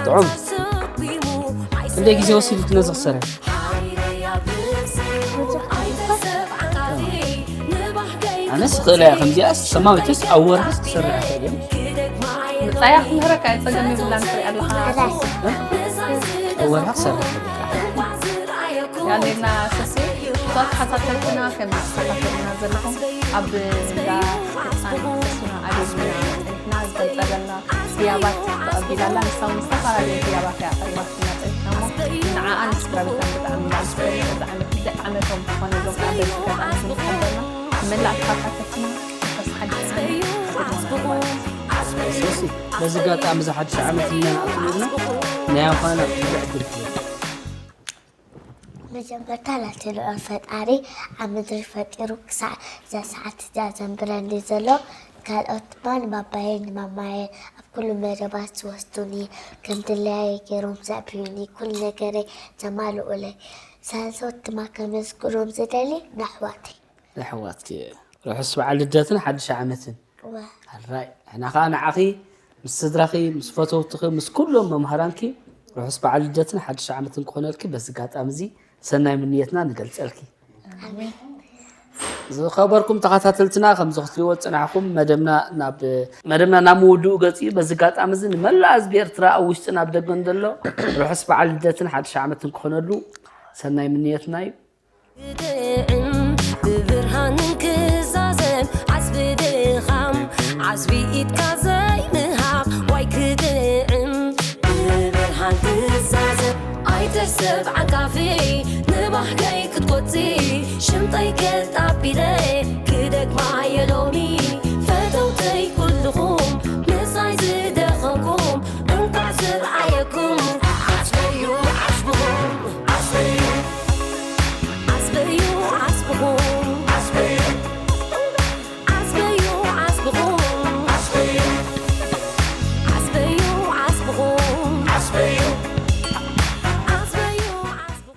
ጥዑም። ክንደይ ግዜ ወሲዱት ነዚ ክሰርሕ? ኣነስ ክእለ እያ ከምዚኣስ፣ ሰማዊትስ ኣብ ወርሕስ ክሰርሕ እኽእል እየ። ምጻያ ክምህረካ እየ፣ ጸገም የብላን፣ ትርኢ ኣለኻ። ኣብ ወርሒ ክሰርሕ እኽእል እየ። ያኔና ሰሴ፣ እዛ ተኸታተልትና ከም ተኸታተልና ዘለኹም ኣብ እንዳ ህጻን ተስፋ ኣቤልና ጸኒሕና፣ ዝተጸበና ህያባት ተቐቢላና፣ ንሳ እውን ዝተፈላለዩ ህያባት እያ ኣቕሪባትና ጸኒሕና እሞ፣ ንዓኣን ስድራ ቤታን ብጣዕሚ ኢና ነመስግን። እዚ ዓመት እዚ ዓመቶም ዝኾነ ዞም ኣብ በዚ ኣጋጣሚ እዚ ንሓበርና ንመላእ ተኸታተልትና ርሑስ ሓድሽ ዓመት ይኹንልና። ሶሲ፣ በዚ ኣጋጣሚ እዚ ሓድሽ ዓመት ኢና ንኣትውልና ናይ ኣዃና ብዙሕ ዕድል ትህብ። መጀመርታ ናቲ ልዑል ፈጣሪ ኣብ ምድሪ ፈጢሩ ክሳዕ እዛ ሰዓት እዚኣ ዘንብረኒ ዘሎ፣ ካልኦት ድማ ንባባየን ንማማየን ኣብ ኩሉ መደባት ዝወስዱኒ፣ ከም ድላየይ ገይሮም ዘዕብዩኒ፣ ኩሉ ነገረይ ዘማልኡለይ። ሳልሶት ድማ ከመስግኖም ዝደሊ ንኣሕዋተይ። ንኣሕዋትኪ ርሑስ በዓል ልደትን ሓድሽ ዓመትን። እወ። ኣራይ፣ ንሕና ኸኣ ንዓኺ ምስ ስድራኺ፣ ምስ ፈተውትኺ፣ ምስ ኩሎም መምሃራንኪ ርሑስ በዓል ልደትን ሓድሽ ዓመትን ክኾነልኪ በዚ ኣጋጣሚ እዚ ሰናይ ምንየትና ንገልጸልኪ። ኣሜን። ዝኸበርኩም ተኸታተልትና፣ ከምዚ ክትሪእዎ ዝጸናሕኩም መደብና ናብ፣ መደብና ናብ ምውድኡ ገጽ እዩ። በዚ ኣጋጣሚ እዚ ንመላእ ህዝቢ ኤርትራ ኣብ ውሽጥን ኣብ ደገን ዘሎ ርሑስ በዓል ልደትን ሓድሽ ዓመትን ክኾነሉ ሰናይ ምንየትና እዩ። ክድዕም ብብርሃንን ክዛዘም ዓስቢ ድኻም ዓስቢ ኢድካ ዘይምሃብ ዋይ ክድዕም ብብርሃን ክዛዘም ኣይተሰብ ዓንካፊ ንባህገይ ክትቆጺ ሽምጠይ ከጣቢለ ክደግማ የሎሚ